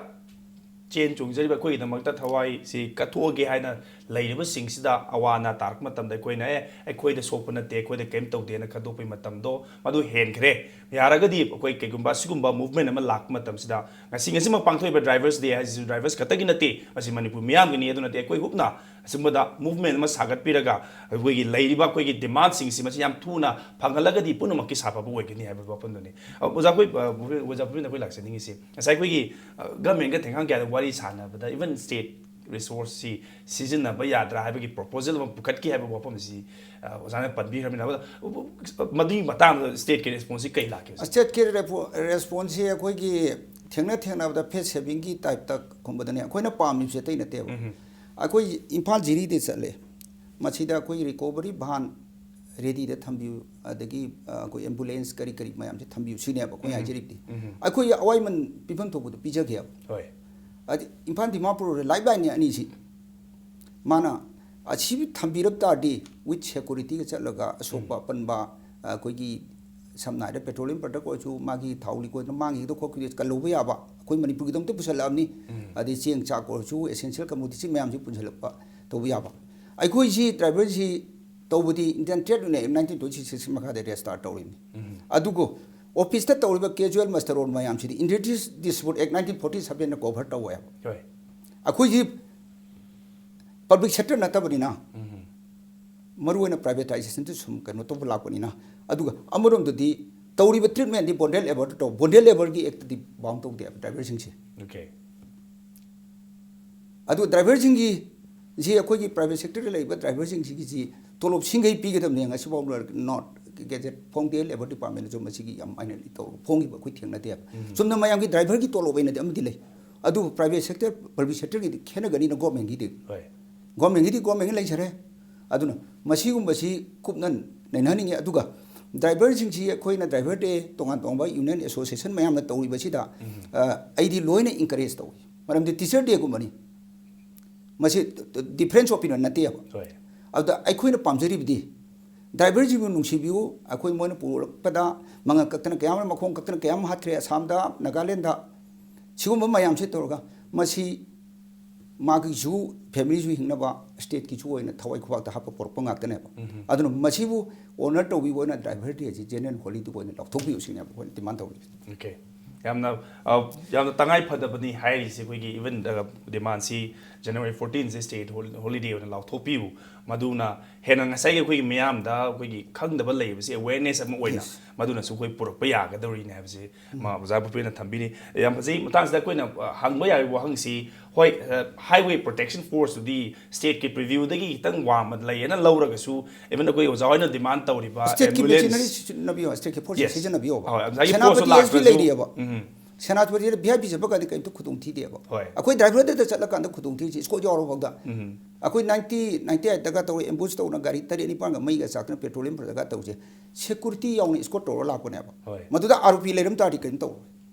ꯆꯦꯟ ꯆꯣꯡꯖꯔꯤꯕ, ꯑꯩꯈꯣꯏꯒꯤꯗꯃꯛꯇ ꯊꯋꯥꯏꯁꯤ ꯀꯠꯊꯣꯛꯑꯒꯦ ꯍꯥꯏꯅ ꯂꯩꯔꯤꯕꯁꯤꯡꯁꯤꯗ ꯑꯋꯥ ꯑꯅꯥ ꯇꯥꯔꯛꯄ ꯃꯇꯝꯗ ꯑꯩꯈꯣꯏꯅ, "ꯑꯦ, ꯑꯩꯈꯣꯏꯗ ꯁꯣꯛꯄ ꯅꯠꯇꯦ, ꯑꯩꯈꯣꯏꯗ ꯀꯔꯤꯝ ꯇꯧꯗꯦꯅ" ꯈꯟꯗꯣꯛꯄꯒꯤ ꯃꯇꯝꯗꯣ ꯃꯗꯨ ꯍꯦꯟꯈ꯭ꯔꯦ꯫ ꯌꯥꯔꯒꯗꯤ ꯑꯩꯈꯣꯏ ꯀꯩꯒꯨꯝꯕ ꯑꯁꯤꯒꯨꯝꯕ ꯃꯨꯚꯃꯦꯟ ꯑꯃ ꯂꯥꯛꯄ ꯃꯇꯝꯁꯤꯗ, ꯉꯁꯤ, ꯉꯁꯤꯃꯛ ꯄꯥꯡꯊꯣꯛꯏꯕ ꯗ꯭ꯔꯥꯏꯚꯔꯁ ꯗꯦ ꯍꯥꯏꯁꯤꯁꯨ ꯗ꯭ꯔꯥꯏꯚꯔꯁ ꯈꯛꯇꯒꯤ ꯅꯠꯇꯦ, ꯃꯁꯤ ꯃꯅꯤꯄꯨꯔ ꯃꯤꯌꯥꯝꯒꯤꯅꯤ꯫ ꯑꯗꯨ ꯅꯠꯇꯦ, ꯑꯩꯈꯣꯏ ꯍꯨꯞꯅ ꯑꯁꯤꯒꯨꯝꯕꯗ ꯃꯨꯚꯃꯦꯟ ꯑꯃ ꯁꯥꯒꯠꯄꯤꯔꯒ ꯑꯩꯈꯣꯏꯒꯤ ꯂꯩꯔꯤꯕ ꯑꯩꯈꯣꯏꯒꯤ ꯗꯤꯃꯥꯟꯁꯤꯡꯁꯤ ꯃꯁꯤ ꯌꯥꯝ ꯊꯨꯅ ꯐꯪꯍꯜꯂꯒꯗꯤ ꯄꯨꯝꯅꯃꯛꯀꯤ ꯁꯥꯐꯕ ꯑꯣꯏꯒꯅꯤ ꯍꯥꯏꯕ ꯋꯥꯐꯝꯗꯨꯅꯤ꯫ ꯑ, ꯑꯣꯖꯥ, ꯑꯩꯈꯣꯏ, ꯑ, ꯄ꯭ꯔꯣꯐꯦ-, ꯑꯣꯖꯥ ꯄ꯭ꯔꯣꯐꯦꯁꯔꯗ ꯑꯩꯈꯣꯏ ꯂꯥꯛꯆꯅꯤꯡꯉꯤꯁꯤ, ꯉꯁꯥꯏ ꯑꯩꯈꯣꯏꯒꯤ, ꯑ, ꯒꯃꯦꯟꯒ ꯊꯦꯡꯒꯥꯡ ꯀꯌꯥꯗ ꯋꯥꯔꯤ ꯁꯥꯟꯅꯕꯗ, ꯏꯚꯟ ꯁ꯭ꯇꯦꯠ ꯔꯤꯁꯣꯔꯁꯁꯤ ꯁꯤꯖꯤꯟꯅꯕ ꯌꯥꯗ꯭ꯔꯥ ꯍꯥꯏꯕꯒꯤ ꯄ꯭ꯔꯣꯄꯣꯖꯦꯜ ꯑꯃ ꯄꯨꯈꯠꯈꯤ ꯍꯥꯏꯕ ꯋꯥꯐꯝꯁꯤ, ꯑ, ꯑꯣꯖꯥꯅ ꯄꯟꯕꯤꯈ꯭ꯔꯕꯅꯤꯅ, ꯑ, ꯃꯗꯨꯒꯤ ꯃꯇꯥꯡꯗ ꯁ꯭ꯇꯦꯠꯀꯤ ꯔꯦꯁꯄꯣꯟꯁꯁꯤ ꯀꯩ ꯂꯥꯛꯀꯦ, ꯑꯣꯖꯥ? ꯁ꯭ꯇꯦꯠꯀꯤ ꯔꯦꯄꯣ-, ꯔꯦꯁꯄꯣꯟꯁꯁꯤ ꯑꯩꯈꯣꯏꯒꯤ ꯊꯦꯡꯅ ꯊꯦꯡꯅꯕꯗ ꯐꯦꯁ ꯁꯦꯚꯤꯡꯒꯤ ꯇꯥꯏꯞꯇ ꯀꯨꯝꯕꯗꯅꯦ꯫ ꯑꯩꯈꯣꯏꯅ ꯄꯥꯝꯃꯤꯕꯁꯦ ꯑꯇꯩ ꯅꯠꯇꯦꯕ꯫ ꯑꯩꯈꯣꯏ ꯏꯝꯐꯥꯜ ꯖꯤꯔꯤꯗ ꯆꯠꯂꯦ, ꯃꯁꯤꯗ ꯑꯩꯈꯣꯏ ꯔꯤꯀꯣꯚꯔꯤ ꯚꯥꯟ ꯔꯦꯗꯤꯗ ꯊꯝꯕꯤꯌꯨ, ꯑꯗꯒꯤ, ꯑ, ꯑꯩꯈꯣꯏ ꯑꯦꯝꯕꯨꯂꯦꯟꯁ ꯀꯔꯤ ꯀꯔꯤ ꯃꯌꯥꯝꯁꯦ ꯊꯝꯕꯤꯌꯨ ꯁꯤꯅꯦꯕ ꯑꯩꯈꯣꯏꯅ ꯍꯥꯏꯖꯔꯤꯕꯗꯤ꯫ ꯑꯩꯈꯣꯏ ꯑꯋꯥꯏꯃꯟ ꯄꯤꯐꯝ ꯊꯣꯛꯄꯗꯣ ꯄꯤꯖꯒꯦꯕ꯫ ꯍꯣꯏ꯫ ꯍꯥꯏꯗꯤ ꯏꯝꯐꯥꯜ ꯗꯤꯃꯥꯄꯨꯔ ꯔꯦꯜ ꯂꯥꯏꯟ ꯑꯅꯤ ꯑꯁꯤ ꯃꯥꯅ ꯑꯁꯤ ꯊꯝꯕꯤꯔꯛ ꯇꯥꯔꯗꯤ, ꯋꯤꯠ ꯁꯦꯀꯨꯔꯤꯇꯤꯒ ꯆꯠꯂꯒ ꯑꯁꯣꯛꯄ ꯑꯄꯟꯕ, ꯑꯩꯈꯣꯏꯒꯤ ꯁꯝꯅ ꯍꯥꯏꯔꯕꯗ ꯄꯦꯇ꯭ꯔꯣꯂꯤꯌꯝ ꯄ꯭ꯔꯗꯛ ꯑꯣꯏꯔꯁꯨ ꯃꯥꯒꯤ ꯊꯥꯎ ꯂꯤꯀꯣꯏꯗꯅ ꯃꯥꯡꯈꯤꯗ ꯈꯣꯠꯈꯤꯗ ꯀꯜꯍꯧꯕ ꯌꯥꯕ, ꯑꯩꯈꯣꯏ ꯃꯅꯤꯄꯨꯔꯒꯤꯗꯃꯛꯇ ꯄꯨꯁꯜꯂꯛꯑꯕꯅꯤ꯫ ꯑꯗꯩ ꯆꯦꯡ ꯆꯥꯛ ꯑꯣꯏꯔꯁꯨ, ꯑꯦꯁꯦꯟꯁꯤꯌꯦꯜ ꯀꯃꯣꯗꯤꯇꯤ ꯃꯌꯥꯝꯁꯤ ꯄꯨꯁꯜꯂꯛꯄ ꯇꯧꯕ ꯌꯥꯕ꯫ ꯑꯩꯈꯣꯏꯁꯤ ꯗ꯭ꯔꯥꯏꯚꯔꯁꯤ ꯇꯧꯕꯗꯤ Indian trade union nineteen twenty six ꯃꯈꯥꯗ ꯔꯦꯖꯤꯁꯇꯥꯔ ꯇꯧꯔꯤꯕꯅꯤ꯫ ꯑꯗꯨꯕꯨ ꯑꯣꯐꯤꯁꯇ ꯇꯧꯔꯤꯕ ꯀꯦꯖꯨꯋꯦꯜ ꯃꯁꯇꯔ ꯔꯣꯜ ꯃꯌꯥꯝꯁꯤꯗꯤ ꯏꯟꯗꯁꯇ꯭ꯔꯤꯁ ꯗꯤꯁꯄ꯭ꯌꯨꯠ ꯑꯦꯛ ꯅꯥꯏꯟꯇꯤꯟ ꯐꯣꯔꯇꯤ ꯁꯚꯦꯟꯅ ꯀꯣꯚꯔ ꯇꯧꯋꯦꯕ꯫ ꯍꯣꯏ꯫ ꯑꯩꯈꯣꯏꯁꯤ ꯄꯕ꯭ꯂꯤꯛ ꯁꯦꯛꯇꯔ ꯅꯠꯇꯕꯅꯤꯅ, ꯃꯔꯨꯑꯣꯏꯅ ꯄ꯭ꯔꯥꯏꯚꯦꯇꯥꯏꯖꯦꯁꯟꯗ ꯁꯨꯝ ꯀꯩꯅꯣ ꯇꯧꯕ ꯂꯥꯛꯄꯅꯤꯅ꯫ ꯑꯗꯨꯒ ꯑꯃꯔꯣꯝꯗꯗꯤ ꯇꯧꯔꯤꯕ ꯇ꯭ꯔꯤꯠꯃꯦꯟꯗꯤ ꯕꯣꯟꯗꯦꯜ ꯂꯦꯕꯔꯗ ꯇꯧ, ꯕꯣꯟꯗꯦꯜ ꯂꯦꯕꯔꯒꯤ ꯑꯦꯛꯇꯗꯤ ꯕꯥꯎꯟ ꯇꯧꯗꯦꯕ ꯗ꯭ꯔꯥꯏꯚꯔꯁꯤꯡꯁꯦ꯫ ꯑꯣꯀꯦ꯫ ꯑꯗꯨ ꯗ꯭ꯔꯥꯏꯚꯔꯁꯤꯡꯒꯤ, ꯁꯤ ꯑꯩꯈꯣꯏꯒꯤ ꯄ꯭ꯔꯥꯏꯚꯦꯠ ꯁꯦꯛꯇꯔꯗ ꯂꯩꯔꯤꯕ ꯗ꯭ꯔꯥꯏꯚꯔꯁꯤꯡꯁꯤꯒꯤ ꯁꯤ ꯇꯣꯂꯣꯞ ꯁꯤꯡꯈꯩ ꯄꯤꯒꯗꯕꯅꯤ, ꯉꯁꯤꯐꯥꯎ ꯅꯣꯠ ꯒꯦꯖꯦꯠ ꯐꯣꯡꯗꯦ꯫ ꯂꯦꯕꯔ ꯗꯤꯄꯥꯔꯠꯃꯦꯟꯅꯁꯨ ꯃꯁꯤꯒꯤ ꯌꯥꯝ ꯃꯥꯏꯅꯔꯂꯤ ꯇꯧꯔꯒ ꯐꯣꯡꯈꯤꯕ ꯑꯩꯈꯣꯏ ꯊꯦꯡꯅꯗꯦꯕ꯫ ꯆꯨꯝꯅ ꯃꯌꯥꯝꯒꯤ ꯗ꯭ꯔꯥꯏꯚꯔꯒꯤ ꯇꯣꯂꯣꯞ ꯑꯣꯏꯅꯗꯤ ꯑꯃꯗꯤ ꯂꯩ, ꯑꯗꯨꯕꯨ ꯄ꯭ꯔꯥꯏꯚꯦꯠ ꯁꯦꯛꯇꯔ, ꯄꯕ꯭ꯂꯤꯛ ꯁꯦꯛꯇꯔꯒꯤꯗꯤ ꯈꯦꯠꯅꯒꯅꯤꯅ ꯒꯣꯔꯃꯦꯟꯒꯤꯗꯤ꯫ ꯍꯣꯏ꯫ ꯒꯣꯔꯃꯦꯟꯒꯤꯗꯤ ꯒꯣꯔꯃꯦꯟꯒꯤ ꯂꯩꯖꯔꯦ꯫ ꯑꯗꯨꯅ ꯃꯁꯤꯒꯨꯝꯕꯁꯤ ꯀꯨꯞꯅ ꯅꯩꯅꯍꯟꯅꯤꯡꯉꯤ꯫ ꯑꯗꯨꯒ ꯗ꯭ꯔꯥꯏꯚꯔꯁꯤꯡꯁꯤ ꯑꯩꯈꯣꯏꯅ ꯗ꯭ꯔꯥꯏꯚꯔ ꯗꯦ ꯇꯣꯉꯥꯟ ꯇꯣꯉꯥꯟꯕ ꯌꯨꯅꯤꯌꯟ ꯑꯦꯁꯣꯁꯤꯌꯦꯁꯟ ꯃꯌꯥꯝꯅ ꯇꯧꯔꯤꯕꯁꯤꯗ, ꯑ, ꯑꯩꯗꯤ ꯂꯣꯏꯅ ꯏꯟꯀꯔꯦꯖ ꯇꯧꯏ꯫ ꯃꯔꯝꯗꯤ ꯇꯤꯆꯔ ꯗꯦꯒꯨꯝꯕꯅꯤ꯫ ꯃꯁꯤ ꯗꯤꯐ꯭ꯔꯦꯟꯁ ꯑꯣꯄꯤꯅꯤꯌꯟ ꯅꯠꯇꯦꯕ꯫ ꯍꯣꯏ꯫ ꯑꯗꯨꯗ ꯑꯩꯈꯣꯏꯅ ꯄꯥꯝꯖꯔꯤꯕꯗꯤ ꯗ꯭ꯔꯥꯏꯚꯔꯁꯤꯡꯕꯨ ꯅꯨꯡꯁꯤꯕꯤꯌꯨ꯫ ꯑꯩꯈꯣꯏ ꯃꯣꯏꯅ ꯄꯨꯔꯛꯄꯗ ꯃꯉꯛ ꯀꯛꯇꯅ ꯀꯌꯥ ꯑꯃ, ꯃꯈꯣꯡ ꯀꯛꯇꯅ ꯀꯌꯥ ꯑꯃ ꯍꯥꯠꯈ꯭ꯔꯦ ꯑꯁꯥꯝꯗ, ꯅꯥꯒꯥꯂꯦꯟꯗ꯫ ꯁꯤꯒꯨꯝꯕ ꯃꯌꯥꯝꯁꯦ ꯇꯧꯔꯒ ꯃꯁꯤ ꯃꯥꯒꯤꯁꯨ ꯐꯦꯃꯤꯂꯤꯁꯨ ꯍꯤꯡꯅꯕ, ꯁ꯭ꯇꯦꯠꯀꯤꯁꯨ ꯑꯣꯏꯅ ꯊꯋꯥꯏ ꯈꯨꯕꯥꯛꯇ ꯍꯥꯞꯄ ꯄꯨꯔꯛꯄ ꯉꯥꯛꯇꯅꯦꯕ꯫ ꯑꯗꯨꯅ ꯃꯁꯤꯕꯨ ꯑꯣꯅꯔ ꯇꯧꯕꯤꯕ ꯑꯣꯏꯅ ꯗ꯭ꯔꯥꯏꯚꯔ ꯗꯦꯁꯤ ꯖꯦꯅꯔꯦꯜ ꯍꯣꯂꯤꯗꯦ ꯑꯣꯏꯅ ꯂꯥꯎꯊꯣꯛꯄꯤꯌꯨ ꯁꯤꯅꯦꯕ ꯑꯩꯈꯣꯏꯅ ꯗꯤꯃꯥꯟ ꯇꯧꯔꯤꯁꯦ꯫ ꯑꯣꯀꯦ꯫ ꯌꯥꯝꯅ, ꯑ, ꯌꯥꯝꯅ ꯇꯉꯥꯏ ꯐꯗꯕꯅꯤ ꯍꯥꯏꯔꯤꯁꯦ꯫ ꯑꯩꯈꯣꯏꯒꯤ ꯏꯚꯟ, ꯑ, ꯗꯤꯃꯥꯟꯁꯤ ꯖꯅꯋꯥꯔꯤ ꯐꯣꯔꯇꯤꯟꯁꯦ ꯁ꯭ꯇꯦꯠ ꯍꯣꯂꯤꯗꯦ ꯑꯣꯏꯅ ꯂꯥꯎꯊꯣꯛꯄꯤꯌꯨ꯫ ꯃꯗꯨꯅ ꯍꯦꯟꯅ ꯉꯁꯥꯏꯒꯤ ꯑꯩꯈꯣꯏꯒꯤ ꯃꯤꯌꯥꯝꯗ ꯑꯩꯈꯣꯏꯒꯤ ꯈꯪꯗꯕ ꯂꯩꯕꯁꯤ ꯑꯦꯋꯦꯔꯅꯦꯁ ꯑꯃ ꯑꯣꯏꯅ Yes. ꯃꯗꯨꯅꯁꯨ ꯑꯩꯈꯣꯏ ꯄꯨꯔꯛꯄ ꯌꯥꯒꯗꯧꯔꯤꯅꯤ ꯍꯥꯏꯕꯁꯤ ꯃꯥ ꯑꯣꯖꯥ ꯚꯨꯄꯦꯟꯅ ꯊꯝꯕꯤꯔꯤ꯫ ꯌꯥꯝ ꯐꯖꯩ꯫ ꯃꯇꯥꯡꯁꯤꯗ ꯑꯩꯈꯣꯏꯅ, ꯑ, ꯍꯪꯕ ꯌꯥꯕ ꯋꯥꯍꯪꯁꯤ, ꯍꯣꯏ, ꯑ, ꯍꯥꯏꯋꯦ ꯄ꯭ꯔꯣꯇꯦꯛꯁꯟ ꯐꯣꯔꯁꯇꯨꯗꯤ ꯁ꯭ꯇꯦꯠꯀꯤ ꯄ꯭ꯔꯤꯚ꯭ꯌꯨꯗꯒꯤ ꯈꯤꯇꯪ ꯋꯥꯡꯃ ꯂꯩꯌꯦꯅ ꯂꯧꯔꯒꯁꯨ, ꯏꯚꯟ ꯑꯩꯈꯣꯏ ꯑꯣꯖꯥ ꯍꯣꯏꯅ ꯗꯤꯃꯥꯟ ꯇꯧꯔꯤꯕ ꯁ꯭ꯇꯦꯠꯀꯤ ambulance ꯃꯦꯆꯤꯅꯔꯤ ꯁꯤꯖꯤꯟꯅꯕꯤꯌꯣ, ꯁ꯭ꯇꯦꯠꯀꯤ ꯐꯣꯔꯁ Yes. ꯁꯤꯖꯤꯟꯅꯕꯤꯌꯣꯕ꯫ ꯍꯣꯏ, ꯉꯁꯥꯏꯒꯤ Senapati ꯐꯣꯔꯁꯇꯣ S P ꯂꯥꯛꯇ꯭ꯔꯁꯨ, ꯂꯩꯔꯤꯑꯕ꯫ Um. ꯁꯦꯅꯥꯄꯇꯤꯗ V I P ꯆꯠꯄ ꯀꯥꯟꯗ ꯀꯩꯝꯇ ꯈꯨꯗꯣꯡ ꯊꯤꯗꯦꯕ꯫ ꯍꯣꯏ꯫ ꯑꯩꯈꯣꯏ ꯗ꯭ꯔꯥꯏꯚꯔꯗ ꯆꯠꯂꯀꯥꯟꯗ ꯈꯨꯗꯣꯡ ꯊꯤꯔꯤꯁꯤ ꯏꯁꯀꯣꯔꯠ ꯌꯥꯎꯔꯐꯥꯎꯗ꯫ ꯎꯝ꯫ ꯑꯩꯈꯣꯏ ꯅꯥꯏꯟꯇꯤ, ꯅꯥꯏꯟꯇꯤ ꯑꯩꯠꯇꯒ ꯇꯧꯔꯦ, ꯑꯦꯝꯕꯨꯁ ꯇꯧꯅ ꯒꯥꯔꯤ ꯇꯔꯦꯠ ꯅꯤꯄꯥꯟꯒ ꯃꯩꯒ ꯆꯥꯛꯇꯅ ꯄꯦꯇ꯭ꯔꯣꯂꯤꯌꯝ ꯐꯖꯒ ꯇꯧꯁꯦ꯫ ꯁꯦꯀꯨꯔꯤꯇꯤ ꯌꯥꯎꯅ ꯏꯁꯀꯣꯔꯠ ꯇꯧꯔ ꯂꯥꯛꯄꯅꯦꯕ꯫ ꯍꯣꯏ꯫ ꯃꯗꯨꯗ ꯑꯥꯔ ꯑꯣ ꯄꯤ ꯂꯩꯔꯝ ꯇꯥꯔꯗꯤ ꯀꯩꯅꯣ ꯇꯧꯔꯣꯏ꯫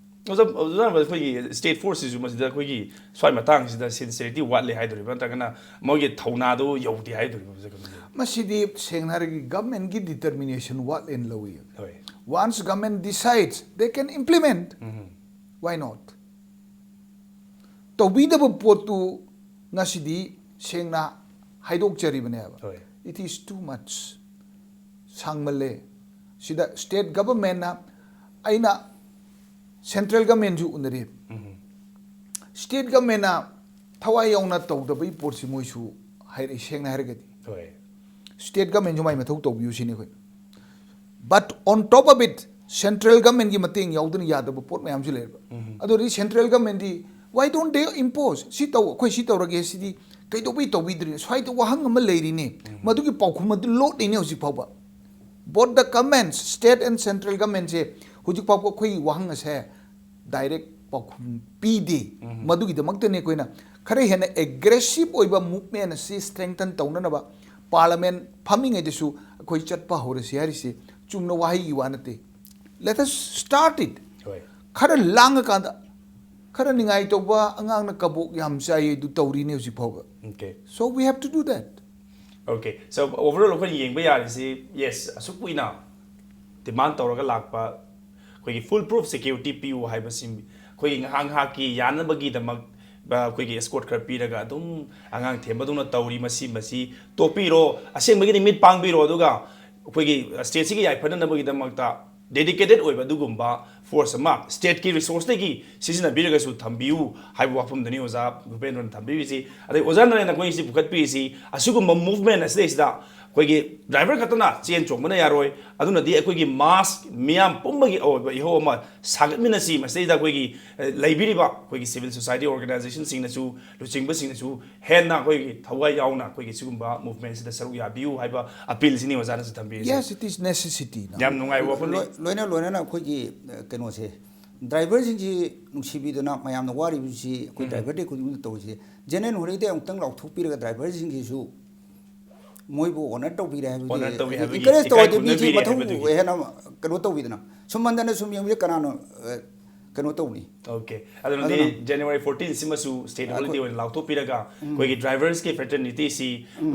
ꯑꯣꯖꯥ, ꯑꯣꯖꯥ, ꯑꯩꯈꯣꯏꯒꯤ ꯁ꯭ꯇꯦꯠ ꯐꯣꯔꯁꯁꯤꯁꯨ ꯃꯁꯤꯗ ꯑꯩꯈꯣꯏꯒꯤ ꯁ꯭ꯋꯥꯏ ꯃꯇꯥꯡꯁꯤꯗ ꯁꯤꯟꯁꯤꯌꯔꯤꯇꯤ ꯋꯥꯠꯂꯦ ꯍꯥꯏꯗꯣꯔꯤꯕ꯭ꯔꯥ, ꯅꯠꯇ꯭ꯔꯒꯅ ꯃꯣꯏꯒꯤ ꯊꯧꯅꯥꯗꯣ ꯌꯧꯗꯦ ꯍꯥꯏꯗꯣꯔꯤꯕ꯭ꯔꯥ, ꯑꯣꯖꯥ, ꯀꯃꯥꯏꯅ ꯇꯧꯋꯤ? ꯃꯁꯤꯗꯤ ꯁꯦꯡꯅ ꯍꯥꯏꯔꯒ ꯒꯚꯔꯟꯃꯦꯟꯒꯤ ꯗꯤꯇꯔꯃꯤꯅꯦꯁꯟ ꯋꯥꯠꯂꯦꯅ ꯂꯧꯏ꯫ ꯍꯣꯏ꯫ Once government decides, they can implement. Um. Why not? ꯇꯧꯕꯤꯗꯕ ꯄꯣꯠꯇꯨ ꯉꯁꯤꯗꯤ ꯁꯦꯡꯅ ꯍꯥꯏꯗꯣꯛꯆꯔꯤꯕꯅꯦꯕ꯫ ꯍꯣꯏ꯫ It is too much. ꯁꯥꯡꯃꯜꯂꯦ꯫ ꯁꯤꯗ ꯁ꯭ꯇꯦꯠ ꯒꯚꯔꯟꯃꯦꯟꯅ, ꯑꯩꯅ ꯁꯦꯟꯇ꯭ꯔꯦꯜ ꯒꯚꯔꯟꯃꯦꯟꯁꯨ ꯎꯅꯔꯦ꯫ ꯎꯝ꯫ ꯁ꯭ꯇꯦꯠ ꯒꯚꯔꯟꯃꯦꯟꯅ ꯊꯋꯥꯏ ꯌꯥꯎꯅ ꯇꯧꯗꯕꯒꯤ ꯄꯣꯠꯁꯤ ꯃꯣꯏꯁꯨ ꯍꯥꯏꯔꯛꯏ, ꯁꯦꯡꯅ ꯍꯥꯏꯔꯒꯗꯤ꯫ ꯍꯣꯏ꯫ ꯁ꯭ꯇꯦꯠ ꯒꯚꯔꯟꯃꯦꯟꯁꯨ ꯃꯥꯏ ꯃꯊꯧ ꯇꯧꯕꯤꯌꯨ ꯁꯤꯅꯤ ꯑꯩꯈꯣꯏꯅ꯫ But on top of it, central ꯒꯚꯔꯟꯃꯦꯟꯒꯤ ꯃꯇꯦꯡ ꯌꯥꯎꯗꯅ ꯌꯥꯗꯕ ꯄꯣꯠ ꯃꯌꯥꯝꯁꯨ ꯂꯩꯔꯕ꯫ ꯎꯝ꯫ ꯑꯗꯨ ꯑꯣꯏꯔꯗꯤ central ꯒꯚꯔꯟꯃꯦꯟꯗꯤ, why don't they impose? ꯁꯤ ꯇꯧ, ꯑꯩꯈꯣꯏ ꯁꯤ ꯇꯧꯔꯒꯦ, ꯁꯤꯗꯤ ꯀꯩꯗꯧꯕꯩ ꯇꯧꯕꯤꯗ꯭ꯔꯤꯅꯣ? ꯁ꯭ꯋꯥꯏꯗ ꯋꯥꯍꯪ ꯑꯃ ꯂꯩꯔꯤꯅꯦ꯫ ꯃꯗꯨꯒꯤ ꯄꯥꯎꯈꯨꯝ ꯑꯗꯨ ꯂꯣꯠꯂꯤꯅꯦ ꯍꯧꯖꯤꯛ ꯐꯥꯎꯕ꯫ Both the governments, state and central governmentꯁꯦ ꯍꯧꯖꯤꯛ ꯐꯥꯎꯕ ꯑꯩꯈꯣꯏꯒꯤ ꯋꯥꯍꯪ ꯑꯁꯦ ꯗꯥꯏꯔꯦꯛ ꯄꯥꯎꯈꯨꯝ ꯄꯤꯗꯦ꯫ ꯃꯗꯨꯒꯤꯗꯃꯛꯇꯅꯤ ꯑꯩꯈꯣꯏꯅ ꯈꯔ ꯍꯦꯟꯅ ꯑꯦꯒ꯭ꯔꯦꯁꯤꯞ ꯑꯣꯏꯕ ꯃꯨꯚꯃꯦꯟ ꯑꯁꯤ ꯁ꯭ꯇ꯭ꯔꯦꯡꯊꯟ ꯇꯧꯅꯅꯕ ꯄꯥꯔꯂꯃꯦꯟ ꯐꯝꯃꯤꯉꯩꯗꯁꯨ ꯑꯩꯈꯣꯏ ꯆꯠꯄ ꯍꯧꯔꯁꯤ ꯍꯥꯏꯔꯤꯁꯦ ꯆꯨꯝꯅ ꯋꯥꯍꯩꯒꯤ ꯋꯥ ꯅꯠꯇꯦ꯫ Let us start it. ꯍꯣꯏ ꯈꯔ ꯂꯥꯡꯉꯀꯥꯟꯗ, ꯈꯔ ꯅꯤꯡꯉꯥꯏ ꯇꯧꯕ, ꯑꯉꯥꯡꯅ ꯀꯕꯣꯛ ꯌꯥꯝ ꯆꯥꯏ ꯑꯗꯨ ꯇꯧꯔꯤꯅꯦ ꯍꯧꯖꯤꯛ ꯐꯥꯎꯕ꯫ Okay So we have to do that. Okay so overall ꯑꯩꯈꯣꯏꯅ ꯌꯦꯡꯕ ꯌꯥꯔꯤꯁꯤ, yes, ꯑꯁꯨꯛ ꯀꯨꯏꯅ demand ꯇꯧꯔꯒ ꯂꯥꯛꯄ ꯑꯩꯈꯣꯏꯒꯤ full proof security ꯄꯤꯌꯨ ꯍꯥꯏꯕꯁꯤ, ꯑꯩꯈꯣꯏꯒꯤ ꯉꯥꯏꯍꯥꯛ ꯉꯥꯏꯍꯥꯛꯀꯤ ꯌꯥꯅꯕꯒꯤꯗꯃꯛ ꯑꯩꯈꯣꯏꯒꯤ escort ꯈꯔ ꯄꯤꯔꯒ ꯑꯗꯨꯝ ꯑꯉꯥꯡ ꯊꯦꯝꯕꯗꯧꯅ ꯇꯧꯔꯤ꯫ ꯃꯁꯤ ꯃꯁꯤ ꯇꯣꯛꯄꯤꯔꯣ, ꯑꯁꯦꯡꯕꯒꯤꯗꯤ ꯃꯤꯠ ꯄꯥꯡꯕꯤꯔꯣ, ꯑꯗꯨꯒ ꯑꯩꯈꯣꯏꯒꯤ stateꯁꯤꯒꯤ ꯌꯥꯏꯐꯅꯅꯕꯒꯤꯗꯃꯛꯇ dedicated ꯑꯣꯏꯕ ꯑꯗꯨꯒꯨꯝꯕ force ꯑꯃ stateꯀꯤ resourceꯇꯒꯤ ꯁꯤꯖꯤꯟꯅꯕꯤꯔꯒꯁꯨ ꯊꯝꯕꯤꯌꯨ ꯍꯥꯏꯕ ꯋꯥꯐꯝꯗꯨꯅꯤ ꯑꯣꯖꯥ ꯚꯨꯄꯦꯟꯗ꯭ꯔꯅ ꯊꯝꯕꯤꯔꯤꯁꯤ꯫ ꯑꯗꯩ ꯑꯣꯖꯥ ꯅꯔꯦꯟꯅ ꯑꯩꯈꯣꯏ ꯉꯁꯤ ꯄꯨꯈꯠꯄꯤꯔꯤꯁꯤ, ꯑꯁꯤꯒꯨꯝꯕ movement ꯑꯁꯤꯗꯩꯁꯤꯗ ꯑꯩꯈꯣꯏꯒꯤ driver ꯈꯛꯇꯅ ꯆꯦꯟ ꯆꯣꯡꯕꯅ ꯌꯥꯔꯣꯏ, ꯑꯗꯨꯅꯗꯤ ꯑꯩꯈꯣꯏꯒꯤ mass ꯃꯤꯌꯥꯝ ꯄꯨꯝꯕꯒꯤ ꯑꯣꯏꯕ ꯏꯍꯧ ꯑꯃ ꯁꯥꯒꯠꯃꯤꯟꯅꯁꯤ꯫ ꯃꯁꯤꯗꯩꯗ ꯑꯩꯈꯣꯏꯒꯤ ꯑ, ꯂꯩꯕꯤꯔꯤꯕ ꯑꯩꯈꯣꯏꯒꯤ civil society organizationꯁꯤꯡꯅꯁꯨ, ꯂꯨꯆꯤꯡꯕꯁꯤꯡꯅꯁꯨ ꯍꯦꯟꯅ ꯑꯩꯈꯣꯏꯒꯤ ꯊꯋꯥꯏ ꯌꯥꯎꯅ ꯑꯩꯈꯣꯏꯒꯤ ꯁꯤꯒꯨꯝꯕ movementꯁꯤꯗ ꯁꯔꯨꯛ ꯌꯥꯕꯤꯌꯨ ꯍꯥꯏꯕ appealꯁꯤꯅꯤ ꯑꯣꯖꯥꯅꯁꯨ ꯊꯝꯕꯤꯔꯤꯁꯤ꯫ Yes, it is necessity now. ꯌꯥꯝ ꯅꯨꯡꯉꯥꯏꯕ ꯋꯥꯐꯝꯅꯤ꯫ ꯂꯣꯏ- ꯂꯣꯏꯅ ꯂꯣꯏꯅꯅ ꯑꯩꯈꯣꯏꯒꯤ ꯑ, ꯀꯩꯅꯣꯁꯦ, driverꯁꯤꯡꯁꯤ ꯅꯨꯡꯁꯤꯕꯤꯗꯅ ꯃꯌꯥꯝꯅ ꯋꯥꯔꯤꯕꯁꯤ ꯑꯩꯈꯣꯏ driver day ꯈꯨꯗꯤꯡꯃꯛꯇ ꯇꯧꯔꯤꯁꯦ, genuine ꯍꯣꯂꯤꯗꯦ ꯑꯃꯨꯛꯇꯪ ꯂꯥꯎꯊꯣꯛꯄꯤꯔꯒ driverꯁꯤꯡꯁꯤꯁꯨ ꯃꯣꯏꯕꯨ honor ꯇꯧꯕꯤꯔꯦ ꯍꯥꯏꯕꯒꯤ, Honor ꯇꯧꯏ ꯍꯥꯏꯕꯒꯤ, encourage ꯏꯀꯥꯏ ꯇꯧꯔꯗꯤ ꯃꯤꯁꯤ ꯈꯨꯝꯅꯕꯤꯔꯦ ꯃꯊꯧ ꯍꯥꯏꯕꯗꯨꯒꯤ꯫ ꯍꯦꯟꯅ ꯀꯩꯅꯣ ꯇꯧꯕꯤꯗꯅ, ꯁꯨꯝ ꯍꯟꯗꯅ ꯁꯨꯝ ꯌꯦꯡꯕꯤꯔ ꯀꯅꯥꯅꯣ ꯑ, ꯀꯩꯅꯣ ꯇꯧꯅꯤ? Okay ꯑꯗꯨꯅꯗꯤ January fourteen ꯁꯤꯃꯁꯨ state holiday ꯑꯣꯏꯅ ꯂꯥꯎꯊꯣꯛꯄꯤꯔꯒ ꯑꯩꯈꯣꯏꯒꯤ driversꯀꯤ fraternityꯁꯤ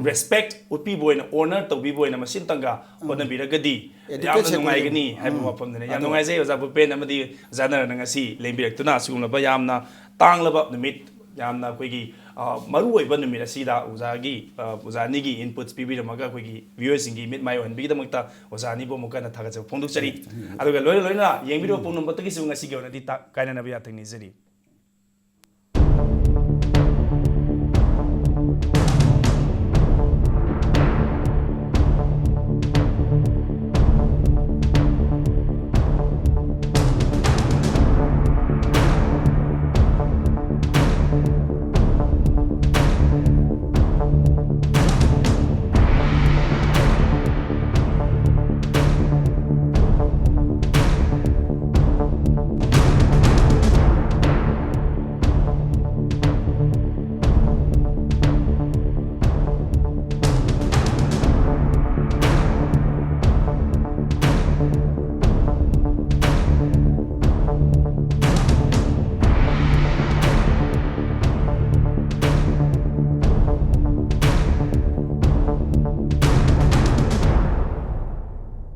respect ꯎꯠꯄꯤꯕ ꯑꯣꯏꯅ, honor ꯇꯧꯕꯤꯕ ꯑꯣꯏꯅ ꯃꯁꯤꯝꯇꯪꯒ ꯍꯣꯠꯅꯕꯤꯔꯒꯗꯤ Educate ꯌꯥꯝꯅ ꯁꯦ ꯅꯨꯡꯉꯥꯏꯒꯅꯤ ꯍꯥꯏꯕ ꯎꯝ꯫ ꯋꯥꯐꯝꯗꯨꯅꯤ꯫ ꯌꯥꯝ ꯑꯗꯣ ꯅꯨꯡꯉꯥꯏꯖꯩ ꯑꯣꯖꯥ ꯚꯨꯄꯦꯟ ꯑꯃꯗꯤ ꯑꯣꯖꯥ ꯅꯔꯟꯅ ꯉꯁꯤ ꯂꯦꯡꯕꯤꯔꯛꯇꯨꯅ ꯑꯁꯤꯒꯨꯝꯂꯕ ꯌꯥꯝꯅ ꯇꯥꯡꯂꯕ ꯅꯨꯃꯤꯠ, ꯌꯥꯝꯅ ꯑꯩꯈꯣꯏꯒꯤ ꯑ, ꯃꯔꯨꯑꯣꯏꯕ ꯅꯨꯃꯤꯠ ꯑꯁꯤꯗ ꯑꯣꯖꯥꯒꯤ ꯑ, ꯑꯣꯖꯥ ꯑꯅꯤꯒꯤ inputs ꯄꯤꯕꯤꯔꯝꯃꯒ ꯑꯩꯈꯣꯏꯒꯤ viewersꯁꯤꯡꯒꯤ ꯃꯤꯠ ꯃꯥꯏ ꯑꯣꯏꯍꯟꯕꯤꯒꯤꯗꯃꯛꯇ ꯑꯣꯖꯥ ꯑꯅꯤꯕꯨ ꯑꯃꯨꯛ ꯍꯟꯅ ꯊꯥꯒꯠꯆꯕ ꯐꯣꯡꯗꯣꯛꯆꯔꯤ꯫ ꯑꯗꯨꯒ ꯂꯣꯏꯅ ꯂꯣꯏꯅ ꯌꯦꯡꯕꯤꯔꯤꯕ ꯄꯨꯝꯅꯃꯛꯇꯒꯤꯁꯨ ꯉꯁꯤꯒꯤ ꯑꯣꯏꯅꯗꯤ ꯇꯥ- ꯀꯥꯏꯅꯅꯕ ꯌꯥꯊꯪ ꯅꯤꯖꯔꯤ꯫